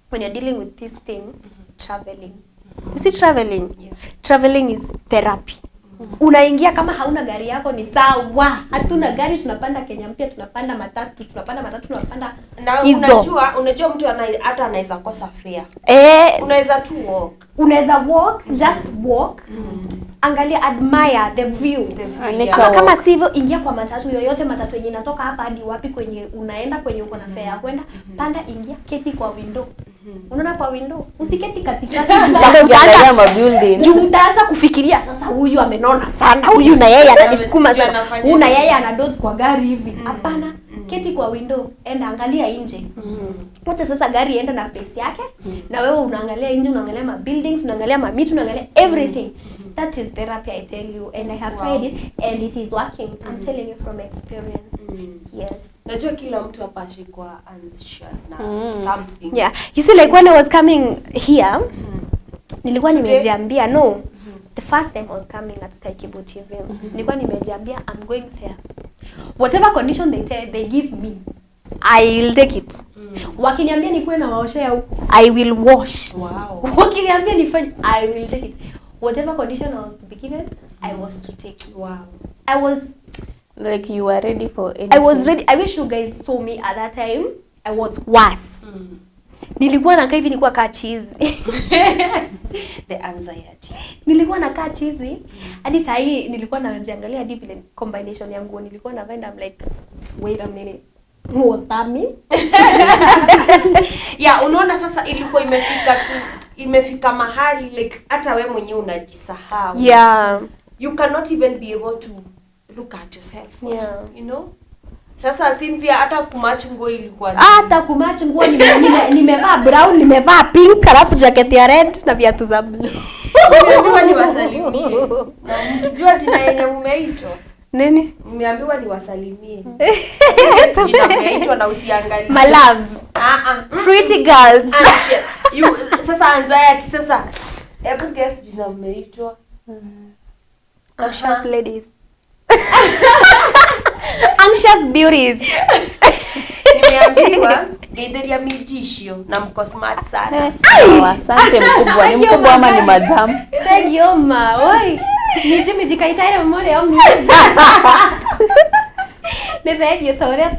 when you're dealing with this thing, traveling. You see, traveling, traveling is therapy. Unaingia, kama hauna gari yako ni sawa, hatuna gari, tunapanda Kenya Mpya, tunapanda matatu, tunapanda matatu, tunapanda Na hizo. unajua mtu hata anaweza kosa fare. Unaweza tu walk. Unaweza walk, just walk, angalia, admire the view. The view, Ah, yeah. nature Ama kama walk. sivyo, ingia kwa matatu yoyote, matatu yenye inatoka hapa hadi wapi kwenye unaenda, kwenye uko na fare ya kwenda, panda, ingia, keti kwa window. Unaona kwa window, usiketi katikati juu Labda ukiangalia ma building. Juu utaanza kufikiria sasa, huyu amenona sana, huyu na yeye ananisukuma Sijui sana, anafanya huyu na nini. yeye anadoze kwa gari hivi. Hapana, keti kwa window, enda angalia nje. Wacha sasa gari iende na pace yake, na wewe unaangalia nje, unaangalia ma buildings, unaangalia ma miti, unaangalia everything. That is therapy, I tell you, and I have tried it and it is working. I'm telling you from experience. Yes. Najua kila mtu hapa ashikuwa anxious na something. Yeah, you see, like when I was coming here, nilikuwa Today? nimejiambia, no, the first time I was coming at Sky Cable TV, nilikuwa nimejiambia I'm going there, whatever condition they give me, I will take it. Wakiniambia nikuwe na waoshea huku, I will wash. Wakiniambia nifanye, I will take it. Whatever condition I was to be given, I was to take it. I was Like you are ready for anything. I was ready. I wish you guys saw me at that time. I was worse. Nilikuwa nakaa hivi, nilikuwa kaa chizi. The anxiety. Nilikuwa nakaa chizi hadi saa hii nilikuwa najiangalia, hadi vile combination ya nguo nilikuwa navaa, and I'm like, wait a minute, was that me? Yeah, unaona sasa ilikuwa imefika tu, imefika mahali like hata we mwenyewe unajisahau. You cannot even be able to look at yourself. You know? Sasa Cynthia, hata kumatch nguo ilikuwa Hata kumatch nguo, nimevaa brown, nimevaa pink, alafu jacket ya red na viatu za blue. Nimeambiwa niwasalimie. Na mkijua jina yenye mumeitwa. Nini? Nimeambiwa niwasalimie. Jina mmeitwa na usiangalie. My loves. Ah ah. Pretty girls. Anxious. You, sasa anxiety sasa. Hebu guess jina mmeitwa. Anxious ladies, anxious beauties. Nimeambiwa ngeithiria mijicio na mko smart sana. Eh, sawa, asante mkubwa. Ni mkubwa ama ni madam? Thank you, ma. Oi. Miji miji kaitaire mure yo miji. Nĩ thengiũ ta ũrĩa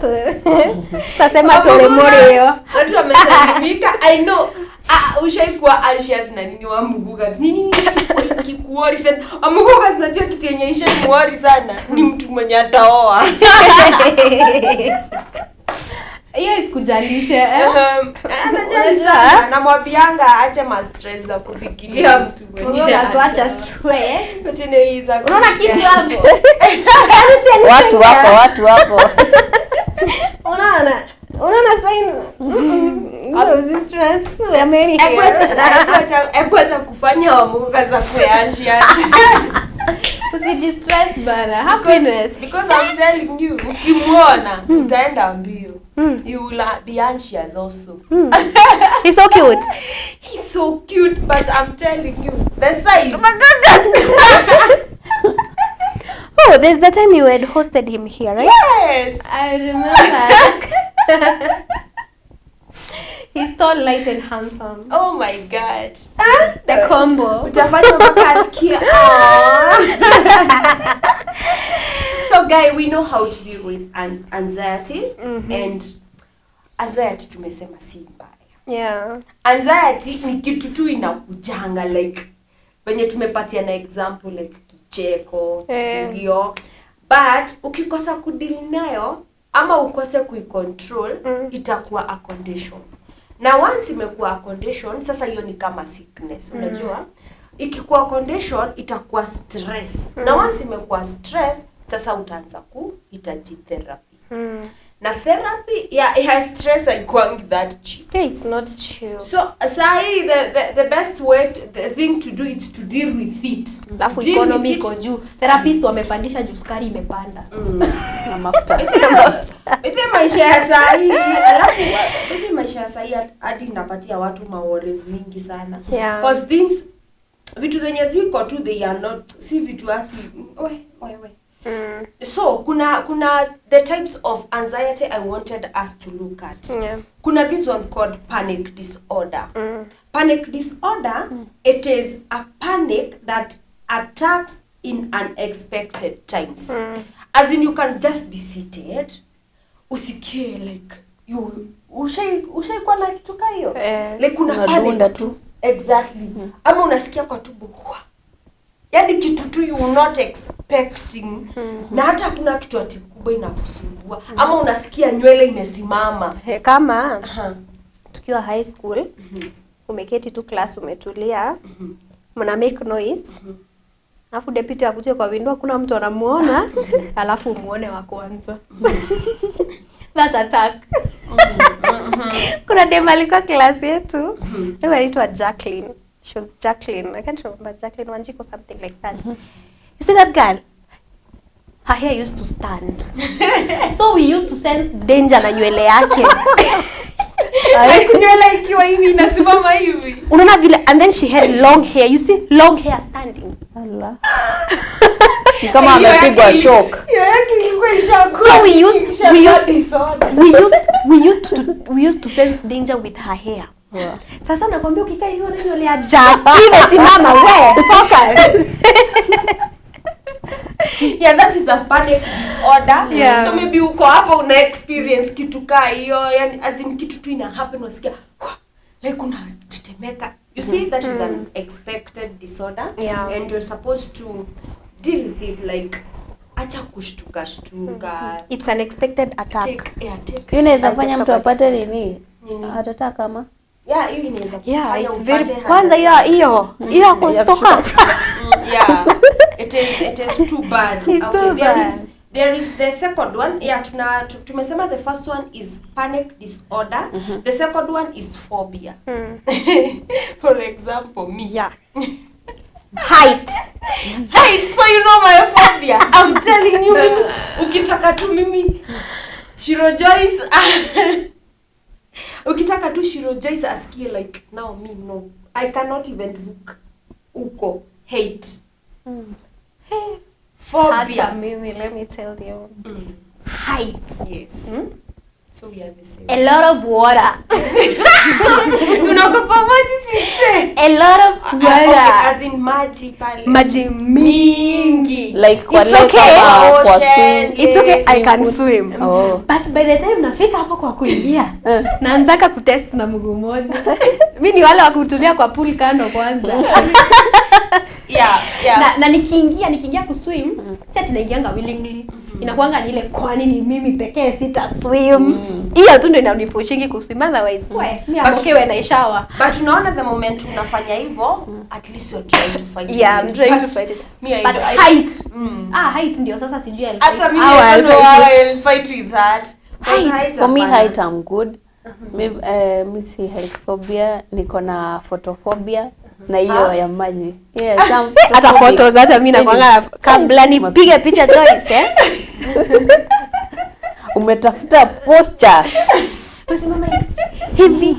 tutasema tũrĩ mũrĩo. Watu wamesalimika. I know. Ah, ushaikuwa anxious na nini, wa Mugugas? Nini kikuworry sana? Wa Mugugas, najua kitu yenye ishaikuworry sana ni mtu mwenye ataoa. Hiyo isikujalishe, eh? Anajali Unajua? sana. Namwambianga ache ma stress za kufikiria mtu mwenye. Mugugas, wacha stress. Tena hii za Unaona kufikiria. kitu hapo? Yaani si Watu wako, watu wako. Unaona? Unaona sign? No, si stress. We are many Hebu here. hebu acha kufanya wa Mugugas akuwe anxious. Usijistress bana. Happiness. Because I'm telling you, ukimwona utaenda mbio. You will be anxious also. He's so cute. He's so cute, but I'm telling you, the size. There's the time you had hosted him here, right? Yes. I remember. He's so light and handsome. Oh my God. The combo. Utafanya mpaka asikie. "Aw." So guy, we know how to deal with an anxiety and anxiety tumesema si mbaya. Anxiety ni kitu tu inakujanga, like venye tumepatia na example like kicheko, kilio, but ukikosa kudeal nayo ama ukose kuicontrol, itakuwa a condition, na once imekuwa a condition, sasa hiyo ni kama sickness. Unajua ikikuwa condition itakuwa stress, na once imekuwa stress, sasa utaanza kuhitaji therapy, na therapy ya stress haikuangi that cheap. Yeah, it's not true. So sahi the best way to, the thing to do is to deal with it. Alafu Deal economy with iko it. Juu. Therapist wamepandisha juu sukari imepanda. Na mafuta. Ite maisha ya sahi, alafu ite maisha ya sahi hadi inapatia watu maworries mingi sana. 'Cause things, vitu zenye ziko tu, they are not, si vitu haki we we we. So kuna the types of anxiety I wanted us to look at. Kuna this one called panic disorder. Panic disorder, it is a panic that attacks in unexpected times. As in, you can just be seated, usikie like you ushaikuwa na kitu ka hiyo, like una Unadunda panic tu. Exactly. Ama unasikia kwa tumbo hua, yani kitu tu you not expecting, na hata hakuna kitu ati kubwa inakusumbua, ama unasikia nywele imesimama. He, kama tukiwa high school, umeketi tu class, umetulia, mna make noise, alafu deputy akuje kwa window, hakuna mtu anamuona, alafu umuone wa kwanza, that attack. Kuna dem alikuwa class yetu, alikuwa anaitwa Jacqueline. She was Jacqueline, I can't remember, Jacqueline Wanjiku, something like that. You see that girl, her hair used to stand, so we used to sense danger na nywele yake. Like nywele ikiwa hivi inasimama hivi. Unaona vile, and then she had long hair, you see long hair standing. Allah. Ni kama Hiyo yake amepigwa shock. Hiyo yake ilikuwa ishakuwa So we ishakuwa used disorder. we used to sense danger with her hair. Sasa nakwambia ukikaa hivi unaona nywele ya Jackie imesimama, we focus. Yeah, that is a panic disorder. So maybe uko hapo una experience kitu kaa hiyo, yani as in kitu tu ina happen, unasikia "Wah," like unatetemeka. You see, that is an expected disorder and you're supposed to deal with it, like acha kushtuka shtuka. It's an expected attack. Take, yeah, take Hiyo inaweza I'll fanya just mtu about apate nini? Nini? Atata kama Yeah, hiyo inaweza Yeah, kufanya it's very upate heart kwanza hiyo attack. hiyo hiyo ya kushtuka. Yeah, it is too bad. It's too There bad. There is the second one. Yeah, tumesema the first one is panic disorder. The second one is phobia. For example, me. Yeah, height. Hey, so you know my phobia. I'm telling you, mimi, ukitaka tu mimi Shiro Joyce, ukitaka tu Shiro Joyce asikie like now me, no. I cannot even look uko hate. Phobia. Hata mimi, let me tell you. Height. Yes. So we are the same. A lot of water. Unaogopa maji, sister? A lot of Okay, water. as in maji pale. Maji mingi. Like kwa It's lake okay. ama kwa Ocean. swim. It's okay, I can swim. Oh. But by the time nafika hapo kwa kuingia, naanzaka kutest na mguu moja. Mi ni wale wa kutulia kwa pool kando kwanza. Na nikiingia kuswim, si ati naingianga willingly. Inakuanga ni ile, kwani ni mimi pekee sita swim? Hiyo tu ndio inanipushingi kuswim, otherwise we mi am okay when I shower. But unaona the moment unafanya hivyo, at least you're trying to fight Yeah, it. I'm trying But to fight it. Me, I, But I, height, ah, height ndio sasa sijui I'll Hata fight. mimi, How I I'll don't know fight how I'll fight with that. 'Cause height, For me, hapana. height I'm good. Mi si height phobia, niko na photophobia na hiyo ya maji. Yeah, some Hata photophobic. photos, hata mi nakwanga kabla nipige picha, Joyce, eh? Umetafuta posture. Usimama hivi.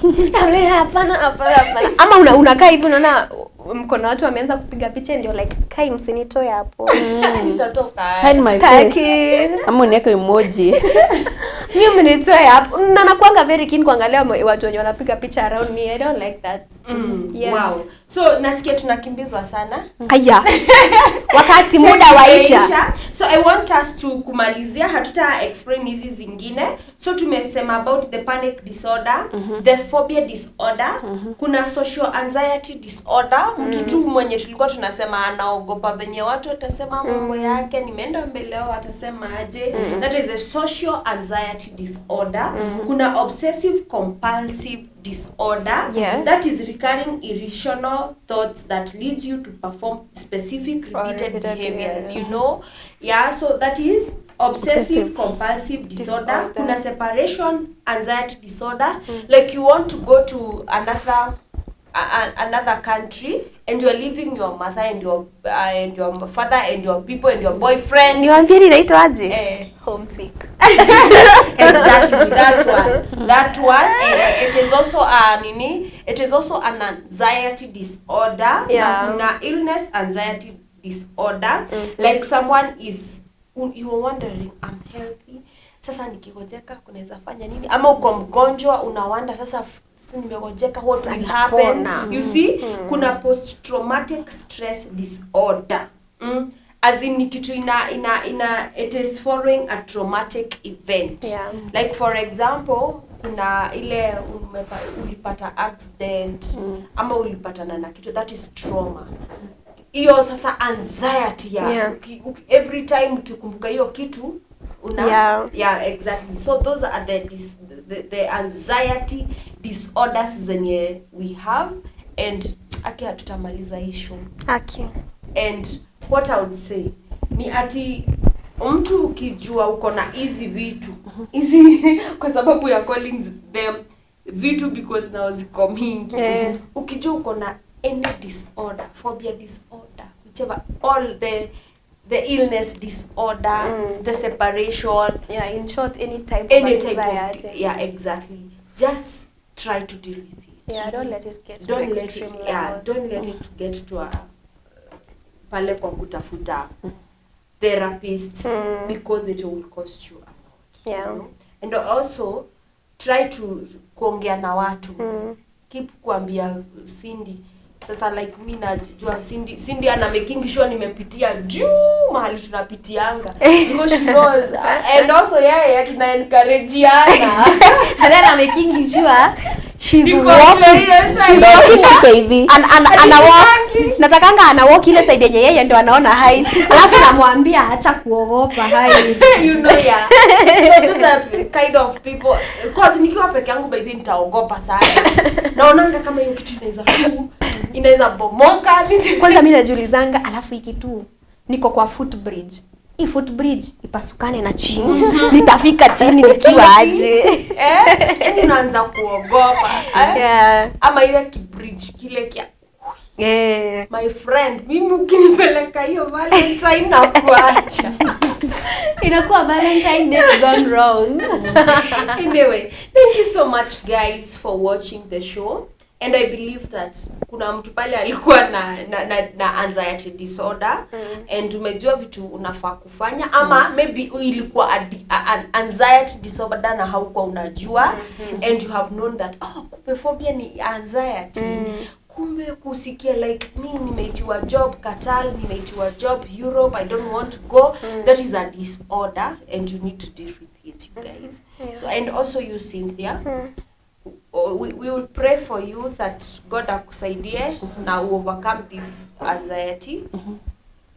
Hapana, hapana, hapana. Ama unakaa hivi, unaona Mko na watu wameanza kupiga picha ndio like kai msinitoe hapo. Nitatoka. Hide my face. Ama uniweke emoji. Mimi mnitoe hapo. Na nakuanga very keen kuangalia watu wenye wanapiga picha around me. I don't like that. Yeah. Wow. So nasikia tunakimbizwa sana. Aya. Wakati muda waisha. So I want us to kumalizia, hatuta explain hizi zingine. So tumesema about the panic disorder, the phobia disorder, kuna social anxiety disorder, mtu tu mwenye tulikuwa tunasema anaogopa venye watu watasema mambo yake, nimeenda mbele yao watasema aje. That is a social anxiety disorder. Kuna obsessive compulsive disorder. Yes. That is recurring irrational thoughts that leads you to perform specific repeated behaviors, you know. Yeah, so that is obsessive compulsive disorder. Kuna separation anxiety disorder. Like you want to go to another country and you are leaving your mother and your father and your people and your boyfriend. Niwaambie inaitwa aje? Homesick. Exactly, that one. That one. It is also a it is also an anxiety disorder. Yeah. Kuna illness anxiety disorder. Like someone is, you are wondering, I'm healthy. Sasa nikigojeka kunaweza fanya nini? Ama uko mgonjwa unawanda sasa nimegojeka, what will happen? You see, kuna post traumatic stress disorder. As in ni kitu ina it is following a traumatic event. Yeah. Like for example, kuna ile ulipata accident ama ulipatana na kitu, that is trauma. Hiyo sasa anxiety ya every time ukikumbuka hiyo kitu una yeah, exactly. So those are the anxiety disorders zenye we have, and aki hatutamaliza issue. Aki. And what I would say ni ati mtu ukijua uko na hizi vitu hizi, kwa sababu ya calling them vitu because now ziko mingi. Ukijua uko na any disorder, phobia disorder, whichever, all the illness disorder, the separation, yeah, in short any type of anxiety. Yeah, exactly. Just try to deal with it. Yeah, don't let it get to extreme level. Yeah, don't let it get to a pale kwa kutafuta therapist, because it will cost you a lot. Yeah. You know? And also try to kuongea na watu. Keep kuambia Cindy. Sasa like mi najua Cindy ana making sure nimepitia juu mahali tunapitianga, because she knows. And also yeye tuna encourageana. And then I'm making sure she's walking. She's walking and ana walk. Natakanga ana walk ile side yenye yeye ndo anaona height. Alafu namwambia acha kuogopa height. You know, yeah. So those are kind of people. Cause nikiwa peke yangu by then nitaogopa sana. Naonanga kama hiyo kitu inaweza bomoka. Kwanza mimi najiulizanga, alafu hiki tu niko kwa footbridge. Hii footbridge ipasukane na chini. Nitafika chini nikiwa aje? Yaani unaanza kuogopa. Yeah. Ama ile kibridge kile kia. My friend, mimi ukinipeleka hiyo Valentine na kuacha. Inakuwa Valentine Day gone wrong. Anyway, thank you so much guys for watching the show. And I believe that kuna mtu pale alikuwa na anxiety disorder, and umejua vitu unafaa kufanya, ama maybe ilikuwa an anxiety disorder na haukuwa unajua, and you have known that oh, kumbe phobia ni anxiety. Kumbe kusikia like me nimeitiwa job Qatar, nimeitiwa job Europe, I don't want to go. That is a disorder and you need to deal with it, you guys. Yeah. So, and also you, Cynthia, we will pray for you that God akusaidie na overcome this anxiety.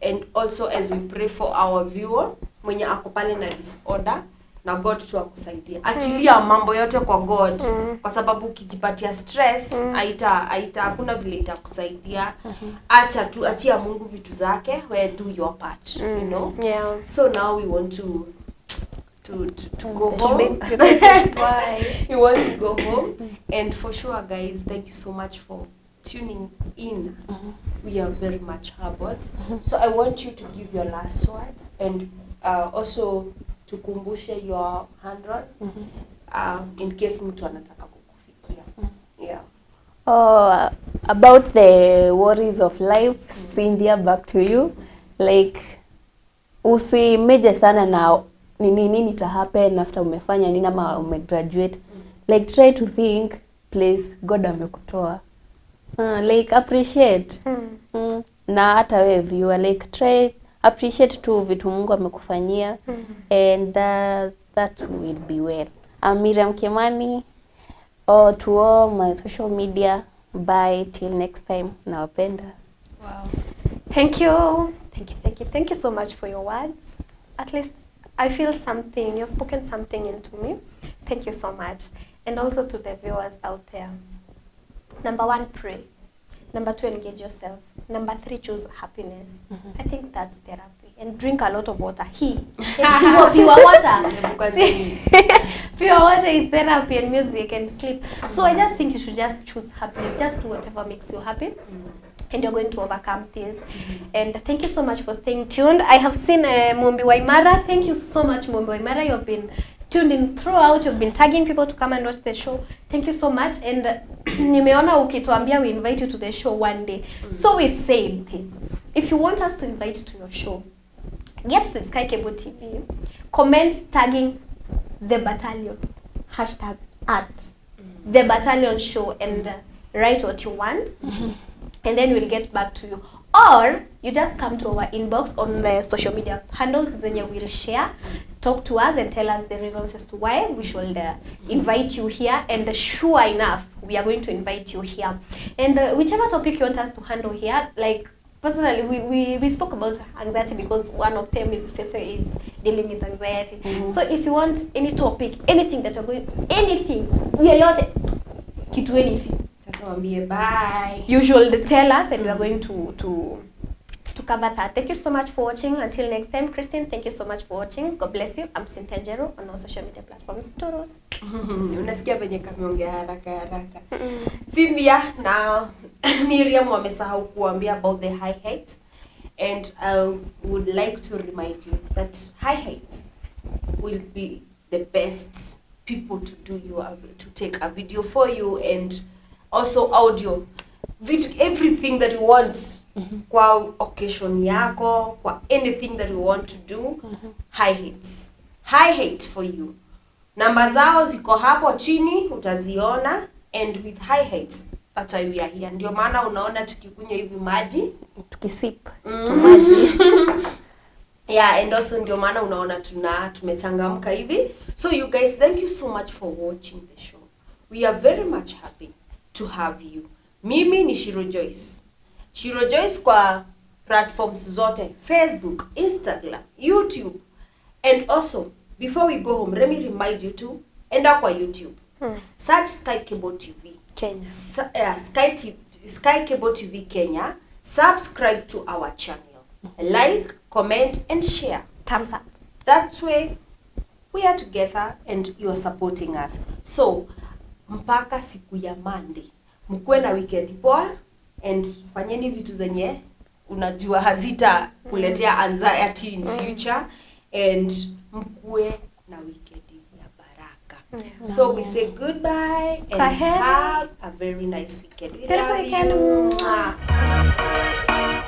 And also as we pray for our viewer mwenye ako pale na disorder, na God tu akusaidie. Achilia mambo yote kwa God, kwa sababu ukijipatia stress haita hakuna vile itakusaidia. Acha tu, achia Mungu vitu zake, we do your part, you know. Yeah. So now we want to go home. We want to go home. And for sure guys, thank you so much for tuning in. We are very much humbled. So I want you to give your last word, and also tukumbushe your handles, in case mtu anataka kukufikia. Yeah. Oh, about the worries of life, Cynthia, back to you. Like, usimeje sana na nini nini ita happen after umefanya nini ama umegraduate. Like, try to think place God amekutoa. Like, appreciate. Na hata wewe viewer, like, try appreciate tu vitu Mungu amekufanyia, and that will be well. I'm Miriam Kimani. Oh, to all my social media. Bye till next time. Nawapenda. Wow. Thank you. Thank you, thank you. Thank you so much for your words. At least I feel something. You've spoken something into me. Thank you so much. And also to the viewers out there. Number 1, pray. Number 2, engage yourself. Number 3, choose happiness. I think that's therapy. And drink a lot of water. Pure water. Pure water is therapy, and music and sleep. So I just think you should just choose happiness. Just do whatever makes you happy. And you're going to overcome this. And thank you so much for staying tuned. I have seen Mumbi Waimara. Thank you so much, Mumbi Waimara. You've been tuned in throughout. You've been tagging people to come and watch the show. Thank you so much. And nimeona ukituambia we invite you to the show one day. So we said this. If you want us to invite to your show, get to Sky Cable TV, comment tagging The Battalion, hashtag at The Battalion Show, and write what you want. And then we'll get back to you. Or you just come to our inbox on the social media handles zenye we'll share. Talk to us and tell us the reasons as to why we should invite you here. And sure enough, we are going to invite you here. And whichever topic you want us to handle here, like personally, we spoke about anxiety because one of them is dealing with anxiety. So if you want any topic, anything that you're going, anything, yoyote, kitu anything. Bye. You should tell us, and we are going to cover that. Thank you so much for watching. Until next time, Christine, thank you so much for watching. God bless you. I'm Cynthia Njeru on all social media platforms. Toros. Unasikia venye kameongea haraka haraka. Cynthia na Miriam wamesahau kuambia about the high heights, and I would like to remind you that high heights will be the best people to do you to take a video for you, and also audio, video, everything that you want kwa occasion yako, kwa anything that you want to do. High hits, high hit for you. Namba zao ziko hapo chini, utaziona. And with high hits, that's why we are here. Ndio maana unaona tukikunywa hivi maji, tukisip maji. Yeah, and also ndio maana unaona tumechangamka hivi. So you guys, thank you so much for watching the show. We are very much happy to have you. Mimi ni Shiro Joyce. Shiro Joyce kwa platforms zote, Facebook, Instagram, YouTube. And also, before we go home, let me remind you to enda kwa YouTube. Search Sky Cable TV Kenya. Sky Cable TV Kenya. Subscribe to our channel. Like, comment and share. Thumbs up. That way we are together and you are supporting us. So mpaka siku ya Monday, mkuwe na weekend poa, and fanyeni vitu zenye unajua hazita kuletea anxiety in future, and mkuwe na weekend ya baraka. So we say goodbye and have a very nice weekend. We love you.